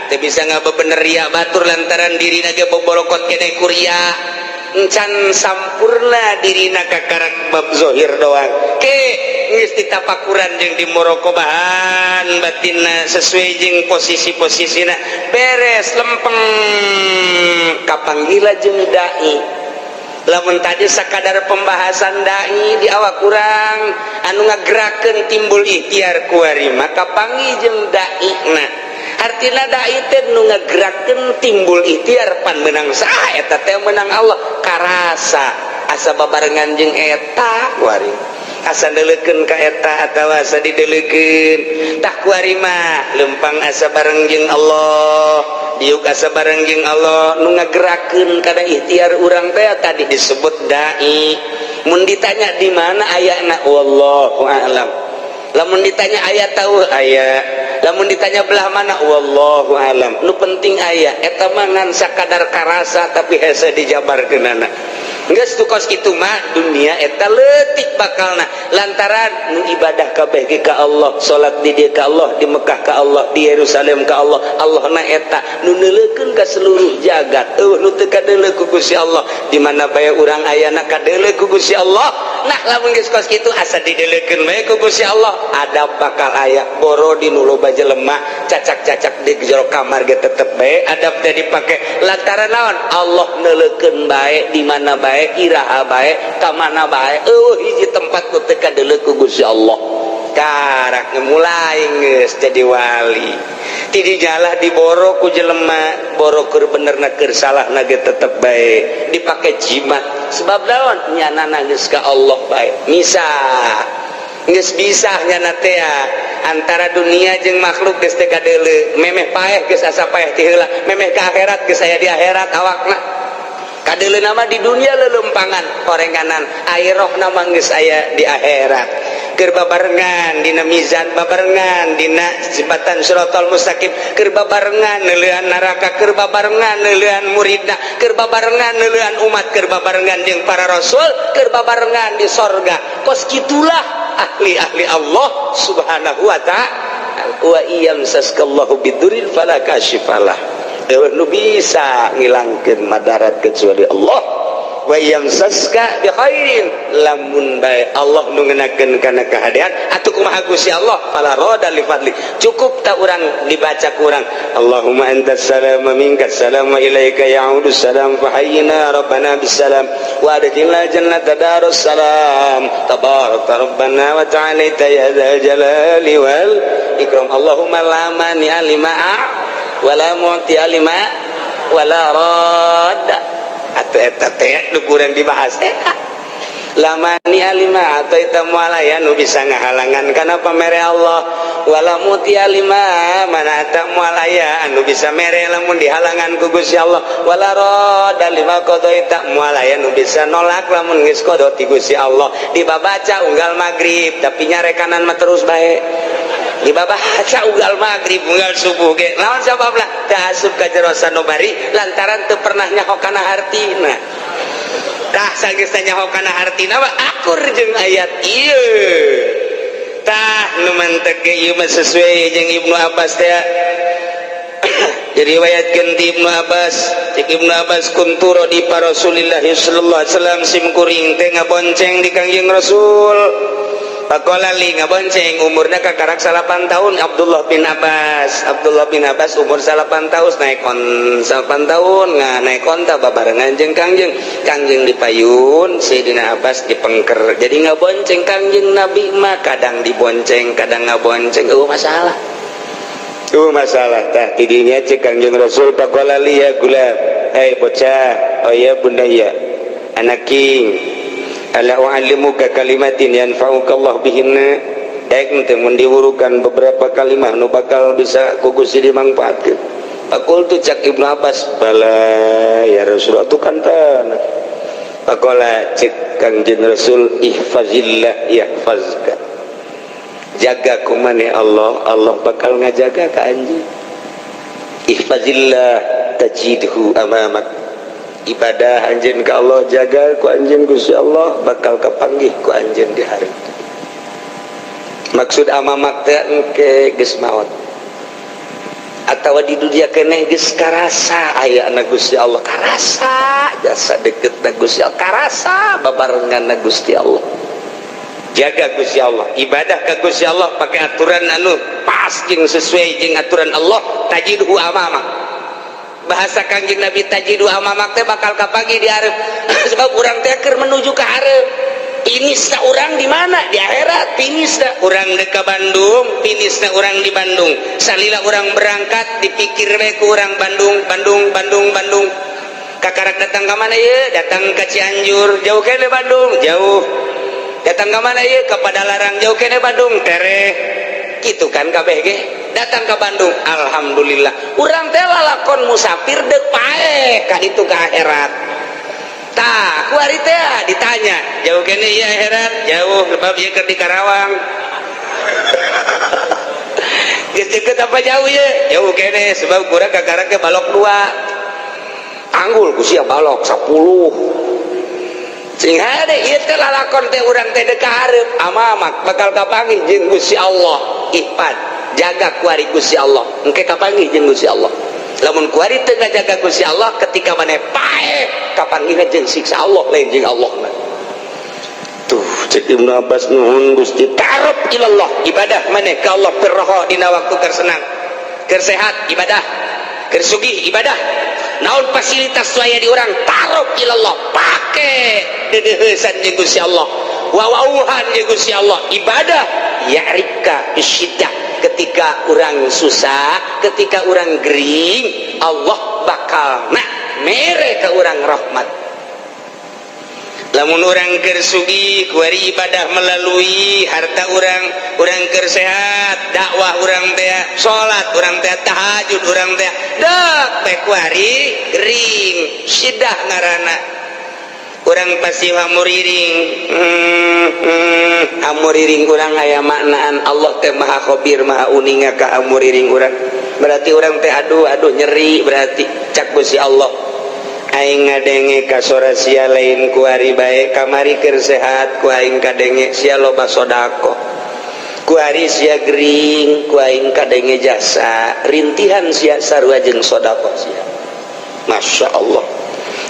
teu bisa ngabebener ria batur lantaran diri ge bobolokot kene kuria, encan sampurna dirina, kakarak bab zohir doang. Ke geus ditapakuran jeung di muraqabahan batinna sesuai jeung posisi-posisina, beres, lempeng, kapanggila jeung dai. Lamun tadi sakadar pembahasan dai di awak kurang anu ngagerakeun timbul ikhtiar kuari, maka panggih jeung dai na. Artina dai teh nu ngagerakeun timbul ikhtiar. Pan menang saha eta teh? Menang Allah. Karasa asa babarengan jeung eta kuari, asa neuleukeun ka eta atawa asa dideulekeun. Tah, kuari mah lempang asa bareng jeung Allah, diuk asa bareng jeung Allah. Nu ngagerakeun kana ikhtiar urang teh tadi disebut dai. Mun ditanya di mana ayana, wallahu a'lam. Lamun ditanya aya, tahu aya. Lamun ditanya belah mana, wallahu alam. Nu penting aya. Eta mah ngan sakadar karasa, tapi hese dijabarkeunana. Geus tu kos kitu mah dunia eta leutik bakalna, lantaran nu ibadah kabeh ge ka Allah, salat di dieu ka Allah, di Mekah ka Allah, di Yerusalem ka Allah. Allah na eta nu neuleukeun ka seluruh jagat, euweuh nu teu kadeuleu ku Gusti Allah. Di mana bae urang ayana kadeuleu ku Gusti Allah. Nah, lamun geus kos kitu asa dideuleukeun bae ku Gusti Allah, adab bakal aya. Boro di nu loba jelema, cacak-cacak di jero kamar ge tetep bae adab teh dipake, lantaran naon? Allah neuleukeun bae, di mana bae, iraha bae, ka mana bae, euweuh hiji tempat nu teu kadeuleu ku Gusti Allah. Karak mulai geus jadi wali, ti dijalah diboro ku jelema, boro keur bener na keur salah na ge tetep bae dipake jimat. Sebab naon? Nyana geus ka Allah bae, misah geus bisa nyana teh antara dunia jeung makhluk geus teu kadeuleu. Memeh paeh geus asa paeh ti heula, memeh ka akhirat geus aya di akhirat awakna. Kadeuleu nama di dunia lelempangan horenganan, air roh nama geus aya di akhirat, keur babarengan dina mizan, babarengan dina jembatan siratal mustaqim, keur babarengan neuleuan neraka, keur babarengan neuleuan muridna, keur babarengan neuleuan umat, keur babarengan jeung para rasul, keur babarengan di sorga. Kos kitulah ahli-ahli Allah subhanahu wa ta'ala. Wa iyamsaskallahu bidurrin fala kashifalah, nu bisa ngilangkeun madarat kecuali Allah. Wa yamsaska bi khairin, lamun bae Allah nu ngenakeun kana kahadean atuh kumaha Gusti Allah, fala rada li fadli. Cukup tak urang dibaca kurang, Allahumma antas salam wa minkas salam wa ilaika ya'udus salam, fahayyina rabbana bisalam wa adkhilna jannata darus salam, tabarakta rabbana wa ta'alaita ya dzal jalali wal ikram. Allahumma la mani'a lima wala mu'tiya lima wala radda. Atuh eta teh nu kurang dibahas eta. La mani'a lima a'thaita, moal aya nu bisa ngahalangan kana pamere Allah. Wala mu'thiya lima mana'ta, moal aya anu bisa mere lamun dihalangan ku Gusti Allah. Wala radda lima qadhaita, moal aya nu bisa nolak lamun geus qada ti Gusti Allah. Dibabaca unggal magrib, tapi nyarekanan mah terus bae. Dibabaca unggal magrib, unggal subuh ge. Naon sababna? Teu asup ka jero sanubari lantaran teu pernah nyaho kana hartina. Tah, sageus nyaho kana hartina mah akur jeung ayat ieu. Tah, nu mantek ge ieu mah sesuai jeung Ibnu Abbas teh. Diriwayatkeun ti Ibnu Abbas, cek Ibnu Abbas, kuntu radifa Rasulillah sallallahu alaihi wasallam, sim kuring teh ngabonceng di Kangjeng Rasul. Faqala li, ngabonceng umurna kakarak 9 tahun Abdullah bin Abbas. Abdullah bin Abbas umur 9 tahun, naik kon 9 tahun nggak naik onta babarengan jeung Kangjeng. Kangjeng dipayun, Sayyidina Abbas dipengker. Jadi ngabonceng Kangjeng Nabi mah kadang dibonceng, kadang ngabonceng, euweuh masalah. Tuh masalah. Tah, tidinya cek Kangjeng Rasul, faqala li ya gulam, hey bocah, oh ya bunayya, anak king, ala u'allimuka kalimatin yanfa'uka Allah bihinna? Daek teu mun diwurukan beberapa kalimah nu bakal bisa ku Gusti dimangfaatkeun? Faqultu, cak Ibnu Abbas, bala ya Rasulullah, tu kan tanah. Faqala, cek Kangjeng Rasul, ihfazillah yahfazka, jaga ku maneh Allah, Allah bakal ngajaga ka anjeun. Ihfazillah tajidhu amamak, ibadah anjeun ka Allah, jaga ku anjeun Gusti Allah, bakal kapanggih ku anjeun di hari. Maksud amamak teh engke geus maot atawa di dunia keneh geus karasa aya na Gusti Allah, karasa jasa deket na Gusti Allah, karasa babarengan na Gusti Allah. Jaga Gusti Allah, ibadah ke Gusti Allah pakai aturan anu pas jeung sesuai jeung aturan Allah, tajidhu amamak. Bahasa Kangjeng Nabi, tajidhu amamak teh bakal kapanggih di hareup, sebab urang teh keur menuju ke hareup. Finishna urang di mana? Di akhirat finishna. Urang dek ka Bandung, finishna urang di Bandung. Salila urang berangkat dipikir we ku urang Bandung, Bandung, Bandung, Bandung. Kakarak datang ke mana ya? Datang ke Cianjur, jauh kene Bandung, jauh. Datang ke mana ya? Ke Padalarang, jauh kene Bandung, tereh. Gitu kan kabeh ge. Datang ke Bandung, alhamdulillah. Urang teh lalakon musafir dek paeh ka ditu ka akhirat. Tah, kuari teh ditanya, jauh kene iya akhirat? Jauh, sebab ieu keur di Karawang. Geus deket apa jauh ya? Jauh kene, sebab kurang kakara ke balok dua. Anggul ku sia balok 10. Sing hade ieu teh lalakon teh urang teh dek ka hareup, amamak bakal kapanggih jeung Gusti Allah. Ihfad, jaga kuari Gusti Allah. Engke kapanggih jeung Gusti Allah. Lamun kuari teu ngajaga Gusti Allah, ketika maneh paeh kapanggihna jeung siksa Allah, lain jeung Allah. Tuh, cek Ibnu Abbas, nuhun Gusti. Ta'arruf ilallah, ibadah maneh ka Allah firroha, dina waktu keur senang, keur sehat ibadah, keur sugih ibadah, naon fasilitas aya di urang, ta'arruf ilallah, pake dedeuheusan jeung Gusti Allah, wawauhan jeung Gusti Allah, ibadah. Ya'rifka bisyiddah, ketika orang susah, ketika orang gering, Allah bakal nak mere ke orang rahmat. Lamun urang keur sugih, kuari ibadah melalui harta urang. Urang keur sehat, dakwah urang teh, salat urang teh, tahajud urang teh, dek teh kuari gering, sidah ngaranna. Urang pasti hamuriring, hamuriring urang aya maknaan. Allah teh maha khabir, maha uninga ka hamuriring urang. Berarti urang teh aduh aduh nyeri, berarti cak Gusti Allah, aing ngadenge ka sora sia lain kuari bae, kamari keur sehat ku aing kadenge sia loba sodako, kuari sia gering ku aing kadenge jasa rintihan sia sarua jeung sodako sia. Masya Allah,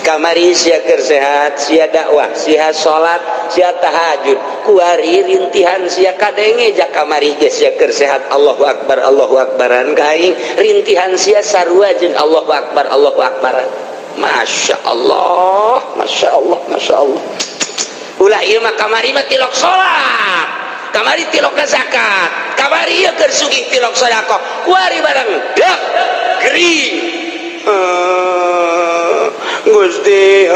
kamari sia keur sehat, sia dakwah, sia salat, sia tahajud, kuari rintihan sia kadenge. Jak kamari ge sia keur sehat Allahu akbar Allahu akbaran ka aing, rintihan sia sarua jeung Allahu akbar Allahu akbaran. Masya Allah, Masya Allah, Masya Allah. Ulah ieu mah, kamari mah tilok salat, kamari tilok zakat, kamari ieu keur sugih tilok sedekah, kuari barang dek gering, Gusti,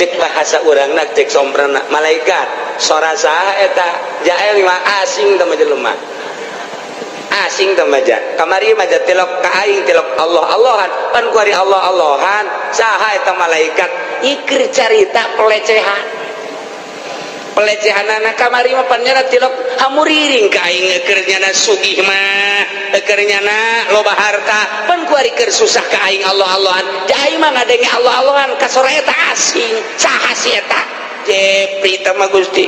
Cek bahasa urangna, cek somprana malaikat, sora saha eta? Jael mah asing teh mah, jelema asing teh mah. Kamari mah tilok ka aing, tilok Allah Allahan. Pan kuari Allah Allahan, saha eta malaikat? Ikir carita pelecehan, pelecehan anak. Kamari mah pan nyana tilok hamuriring ka aing, keur nyana sugih mah, keur nyana loba harta. Pan kuari keur susah ka aing Allah Allahan. Aing mah ngadenge Allah Allahan ka sora eta asing, saha si eta? Jepri teh mah, Gusti,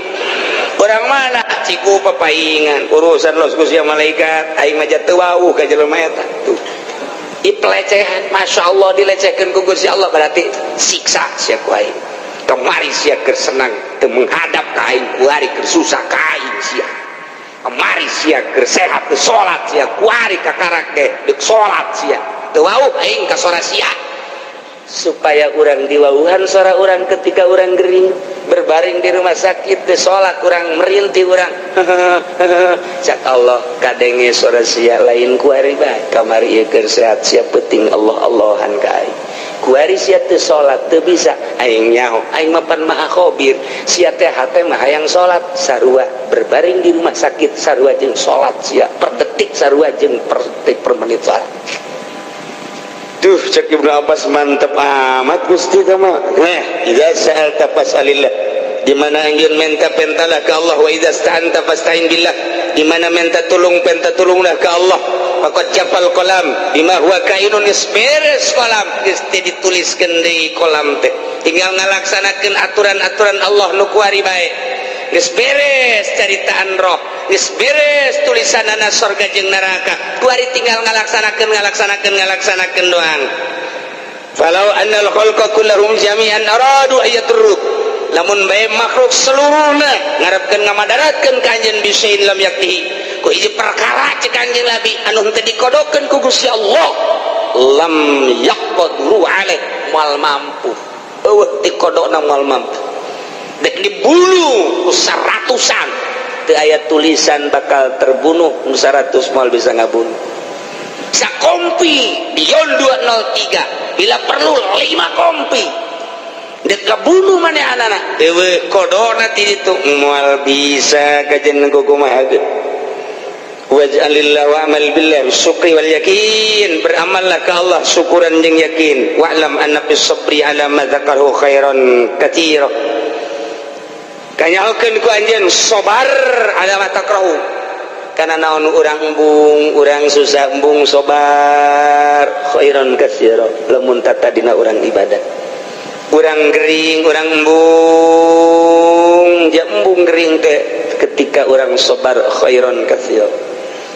orang mana? Ciku papaingan urusan los Gusti malaikat, aing mah teu wawuh ka jelema eta. Tuh, i pelecehan, Masya Allah, dilecehkeun ku Gusti Allah. Berarti siksa sia ku aing. Kemari sia keur senang teu menghadap ka aing, kuari keur susah ka aing sia. Kemari sia keur sehat teu salat sia, kuari kakarak ge deuk salat sia. Teu wawuh aing ka sora sia. Supaya urang diwauhan suara orang ketika orang gering berbaring di rumah sakit, di sholat kurang merintih orang, cak Allah, kadenge suara sia lain kuari bae. Kamari ieu keur sehat sia penting Allah Allahan ka aing, kuari sia teu salat teu bisa, aing nyaho, aing mah pan maha khabir. Sia teh hate mah hayang salat, sarua berbaring di rumah sakit sarua jeung salat sia, per detik sarua jeung per detik, per menit salat. Tuh, cek Ibnu Abbas, mantep amat Gusti kama. Nah, idza sa'alta fas'alillah. Di mana anjeun minta, pentalah ke Allah. Wa idza sta'anta fasta'in billah. Di mana minta tolong, penta tolonglah ke Allah. Faqad jaffal qalam bima huwa kainun, geus beres qalam, geus teu dituliskeun deui qalam teh. Tinggal ngalaksanakeun aturan-aturan Allah nu kuari bae. Geus beres caritaan roh, geus beres tulisanana sorga jeung neraka. Kuari tinggal ngalaksanakeun, ngalaksanakeun, ngalaksanakeun doang. Falau annal khalqa kullahum jami'an aradu ayaturruk, lamun bae makhluk seluruhna ngarepkeun ngamadaratkeun ka anjeun, bisain lam yaktihi, ku hiji perkara, cek Kanjeng Nabi, anu henteu dikodokeun ku Gusti Allah, lam yaqdiru alaih, moal mampu. Eueuh dikodokna moal mampu. Dek dibunuh ku seratusan, teu aya tulisan bakal terbunuh, nu 100 moal bisa ngabunuh. Sakompi Dion 203, bila perlu 5 kompi, dek kabunuh maneh anak eueuh kodona ti ditu, moal bisa kajen kumaha ge. Waj'alillah wa amal billah syukri wal yakin, beramallah ke Allah syukuran jeung yakin. Wa'lam anna bis sabri ala ma dzakaru khairan katsira, kanyahokeun ku anjeun sabar ala ma takrahu. Karena naon? Urang embung, urang susah embung, sobar, khairan katsira lamun tata dina urang ibadah. Urang gering, urang embung, ja embung gering teh, ketika urang sobar, khairan katsira,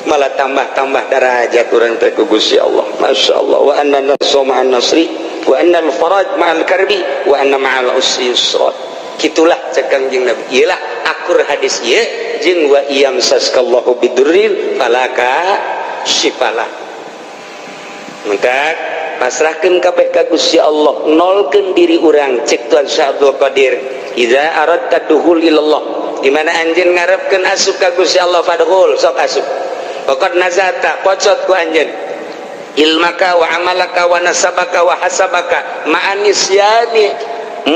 malah tambah-tambah derajat urang teh ku Gusti Allah. Masya Allah. Wa anna nasra ma'an nasri, wa anna al-faraj ma'al karbi, wa anna ma'al usri yusra. Gitulah cek Kangjeng Nabi. Iyalah, akur hadis ieu jeung wa iyamsaskallahu bidurrin fala kasyifalah. Maka pasrahkeun kabeh ka Gusti Allah, nolkeun diri urang. Cek Tuan Syekh Abdul Qadir, idza aradta dukhul ilallah, di mana anjeun ngarepkeun asup ka Gusti Allah, fadkhul, sok asup. Faqad nazata, pocot ku anjeun, ilmaka wa amalaka wa nasabaka wa hasabaka ma'anisyani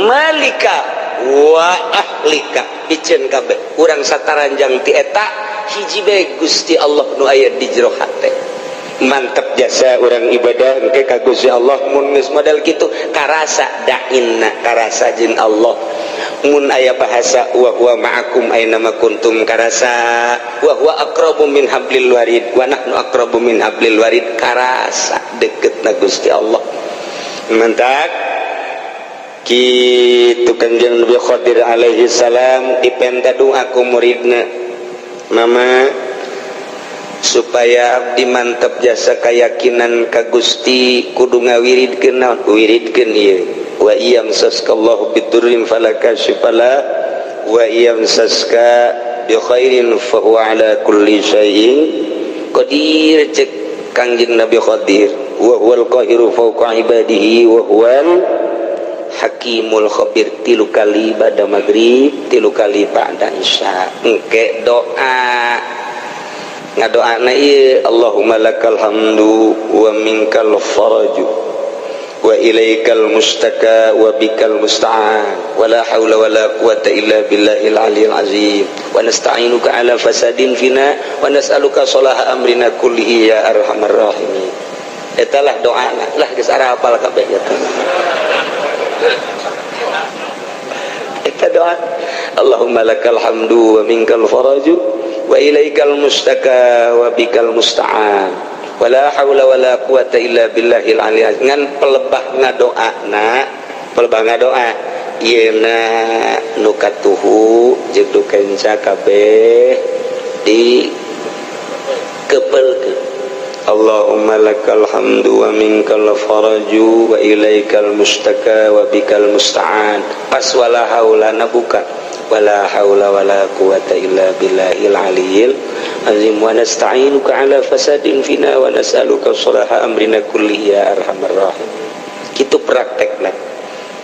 malika wa ahlika. Piceun kabeh urang sataranjang ti eta hiji bae, Gusti Allah nu aya di jero hate. Mantap jasa orang ibadah engke ka Gusti Allah. Mun geus model kitu, karasa dainna, karasa jeung Allah. Mun aya bahasa wa huwa ma'akum aina ma kuntum, karasa wa huwa aqrabu min hablil warid, wa nahnu aqrabu min hablil warid, karasa deket na Gusti Allah. Mantap kitu. Kanjeng Nabi Khadir alaihi salam dipenta doa ku muridna, mama, supaya abdi mantap jasa keyakinan ka Gusti, kudu ngawiridkeun naon? Wiridkeun ieu, wa iyamsaskallahu bidurrin fala kasyifalah, wa iyamsaska bi khairin fa huwa ala kulli syai'in qadir. Cek Kangjeng Nabi Khadir, wa huwal qahiru fawqa ibadihi wa huwal hakimul khabir. Tilu kali pada maghrib, tilu kali pada isya. Engke doa, ngadoana ieu, Allahumma lakal hamdu wa minkal faraju wa Ilaikal mustaka wa bikal musta'an wala haula wala quwata illa billahil aliyil azim wa nasta'inuka ala fasadin fina wa nas'aluka salaha amrina kullihi ya arhamar rahimin. Eta lah doana lah, geus arapal kabeh eta. Eta doa Allahumma lakal hamdu wa minkal faraju wa ilaikal mustaka wa bikal musta'an wala haula wala quwata illa billahil aliyil azim. Ngan pelebah ngadoana, pelebah ngadoa yeuna nu katuhu jeung nu kenca kabeh di kepelkeun. Allahumma lakal hamdu wa minkal faraju wa ilaikal mustaka wa bikal musta'an. Pas wala haula na buka wala haula wala quwata illa billahil aliyil azim wa nasta'inuka ala fasadin fina wa nas'aluka salaha amrina kullihi ya arhamar rahimin. Kitu praktekna.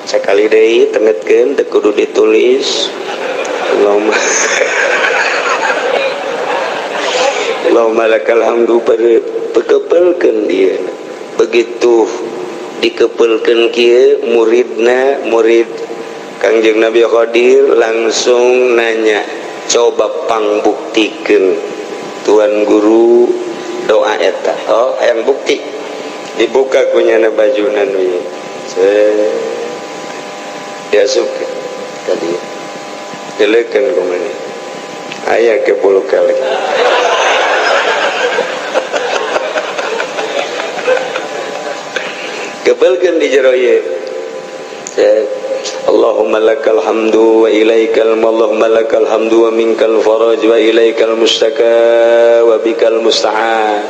Sakali deui tengetkeun, teu kudu ditulis. Allahumma Allahumma lakal hamdu, pekepelkeun dia. Begitu dikepelkeun kieu muridna, murid Kangjeng Nabi Khadir langsung nanya, coba pangbuktikeun tuan guru doa eta. Oh, hayang bukti. Dibuka kunyana bajuna nu ieu. Diasupkeun ka dieu. Dileukeun ku maneh. Aya ke bulu kelek. Kebelkeun di jero ieu. Allahumma lakal hamdu wa ilaikal Allahumma lakal hamdu wa minkal faraj wa ilaikal mustaka wa bikal musta'an.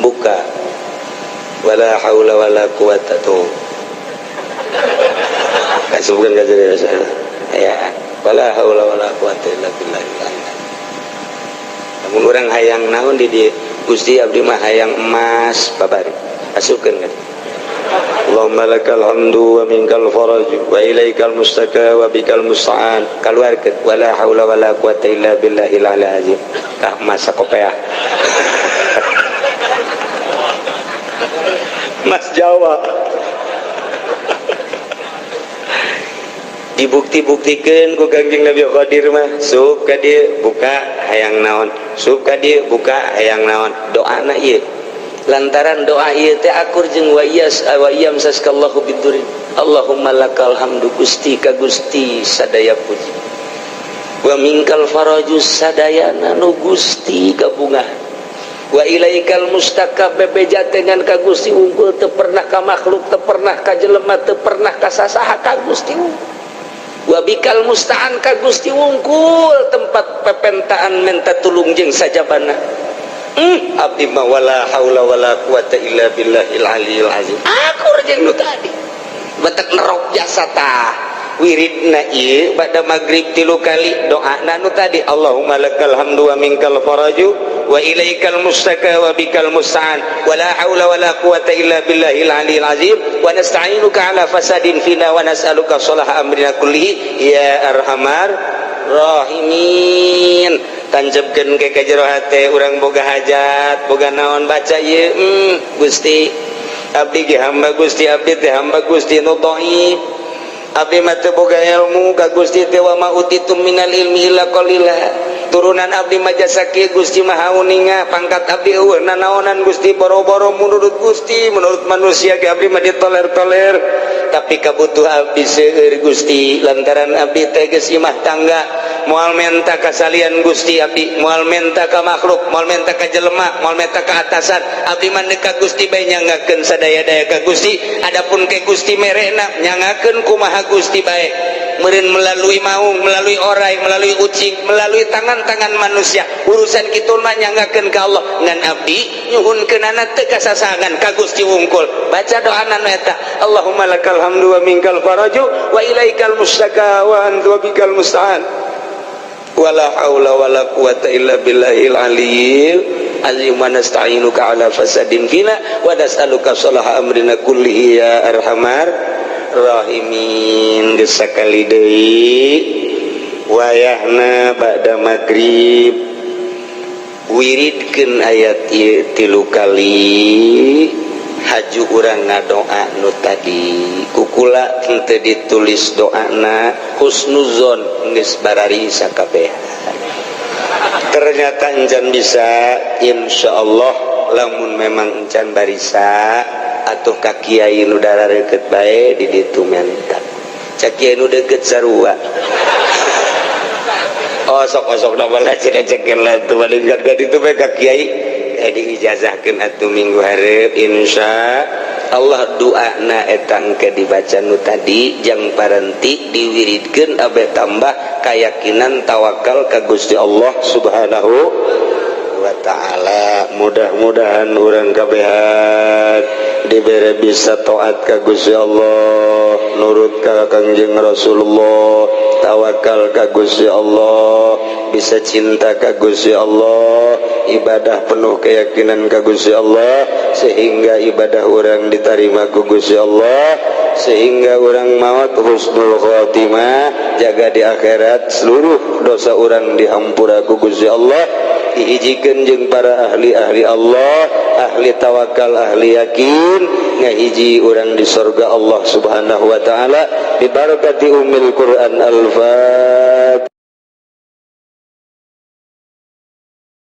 Buka. Wala haula wala quwata tuh. Kasubkeun ka jero ya. Wala haula wala quwata illa billah. Lamun urang hayang naon di dieu? Gusti abdi mah hayang emas babari. Asupkeun ka. Allahumma lakal hamdu wa minkal faraj wa ilaikal mustaka wa bikal musta'an. Kaluarkeun wala haula wala quwata illa billahil aliyil azim. Tah masa kopeah. Mas Jawa. Dibukti-buktikeun ku Kangjeng Nabi Khadir mah, sup ka dieu buka hayang naon, sup ka dieu buka hayang naon. Doana ieu. Lantaran doa ieu teh akur jeung wa iyas wa iyam saskallahu bidurin. Allahumma lakal hamdu, Gusti ka Gusti sadaya puji. Wa minkal faraju sadayana nu Gusti kabungah. Wa ilaikal mustaka, bebeja dengan ka Gusti unggul, teu pernah ka makhluk, teu pernah ka jelema, teu pernah ka sasaha, ka Gusti unggul. Wa bikal musta'an, ka Gusti unggul tempat pepentaan menta tulung jeung sajabana. Abdi mah wala haula wala quwata illa billahil aliyil azim. Akur jeung nu tadi. Batak nerok jasa tah. Wiridna ieu bada magrib 3 kali doana nu tadi Allahumma lakal hamdu wa minkal faraju wa ilaikal mustaka wa bikal musta'an wala haula wala quwata illa billahil aliyil azim wa nasta'inuka ala fasadin fina wa nas'aluka salaha amrina kullihi ya arhamar rahimin. Tanjebkeun ke ka jero hate urang boga hajat boga naon baca ieu. Gusti abdi ge hamba Gusti, abdi teh hamba Gusti nu dhaif, abdi mah teu boga ilmu ka Gusti teh wa ma utitum minal ilmi illa qalila. Turunan abdi mah jasa kieu Gusti Maha Uninga, pangkat abdi eueuh nanaonan Gusti, boro-boro menurut Gusti, menurut manusia ge abdi mah ditoler-toler, tapi kabutuh abdi seueur Gusti lantaran abdi teh geus imah tangga, moal menta kasalian Gusti abdi, moal menta ka makhluk, moal menta ka jelema, moal menta ka atasan, abdi mah ka Gusti bae nyangakeun sadaya-daya ka Gusti. Adapun ke Gusti merena nyangakeun kumaha Gusti bae, meureun melalui maung, melalui orai, melalui ucing, melalui tangan-tangan manusia, urusan kitu mah nyangakeun ka Allah. Ngan abdi nyuhunkeunana teu kasasangan ka Gusti wungkul. Baca doana nu eta Allahumma lakal hamdu wa minkal faraju wa ilaikal mustaka wa anta wa bikal musta'an wala haula wala quwata illa billahil aliyil azim wa nasta'inuka ala fasadin fina wa nas'aluka salaha amrina kullihi ya arhamar rahimin. Geus sakali deui wayahna ba'da magrib wiridkeun ayat ieu 3 kali. Haju urang ngadoa nu tadi kukula henteu ditulis doana, husnuzon geus barari sakabehan. Ternyata encan bisa. Insya Allah lamun memang encan barisa atau ka kiai nu deket bae di ditu, menta cak kiai nu deket sarua. Oh, sok sok nama lah cek cek lah tuh paling gak itu bae ka kiai diijazahkeun atuh minggu hareup. Insya Allah doana eta engke dibaca nu tadi, jang parenti diwiridkeun abe tambah keyakinan, tawakal ka Gusti Allah Subhanahu wa Ta'ala. Mudah-mudahan urang kabehan dibere bisa taat ka Gusti Allah, nurut ka Kangjeng Rasulullah, tawakal ka Gusti Allah, bisa cinta ka Gusti Allah, ibadah penuh keyakinan ka Gusti Allah, sehingga ibadah urang diterima ku Gusti Allah, sehingga urang maut husnul khotimah, jaga di akhirat seluruh dosa urang dihampura ku Gusti Allah, dihijikeun jeung para ahli-ahli Allah, ahli tawakal, ahli yakin, ngahiji urang di surga Allah Subhanahu wa Taala, bibarakati Ummil Quran. Al-Fatihah.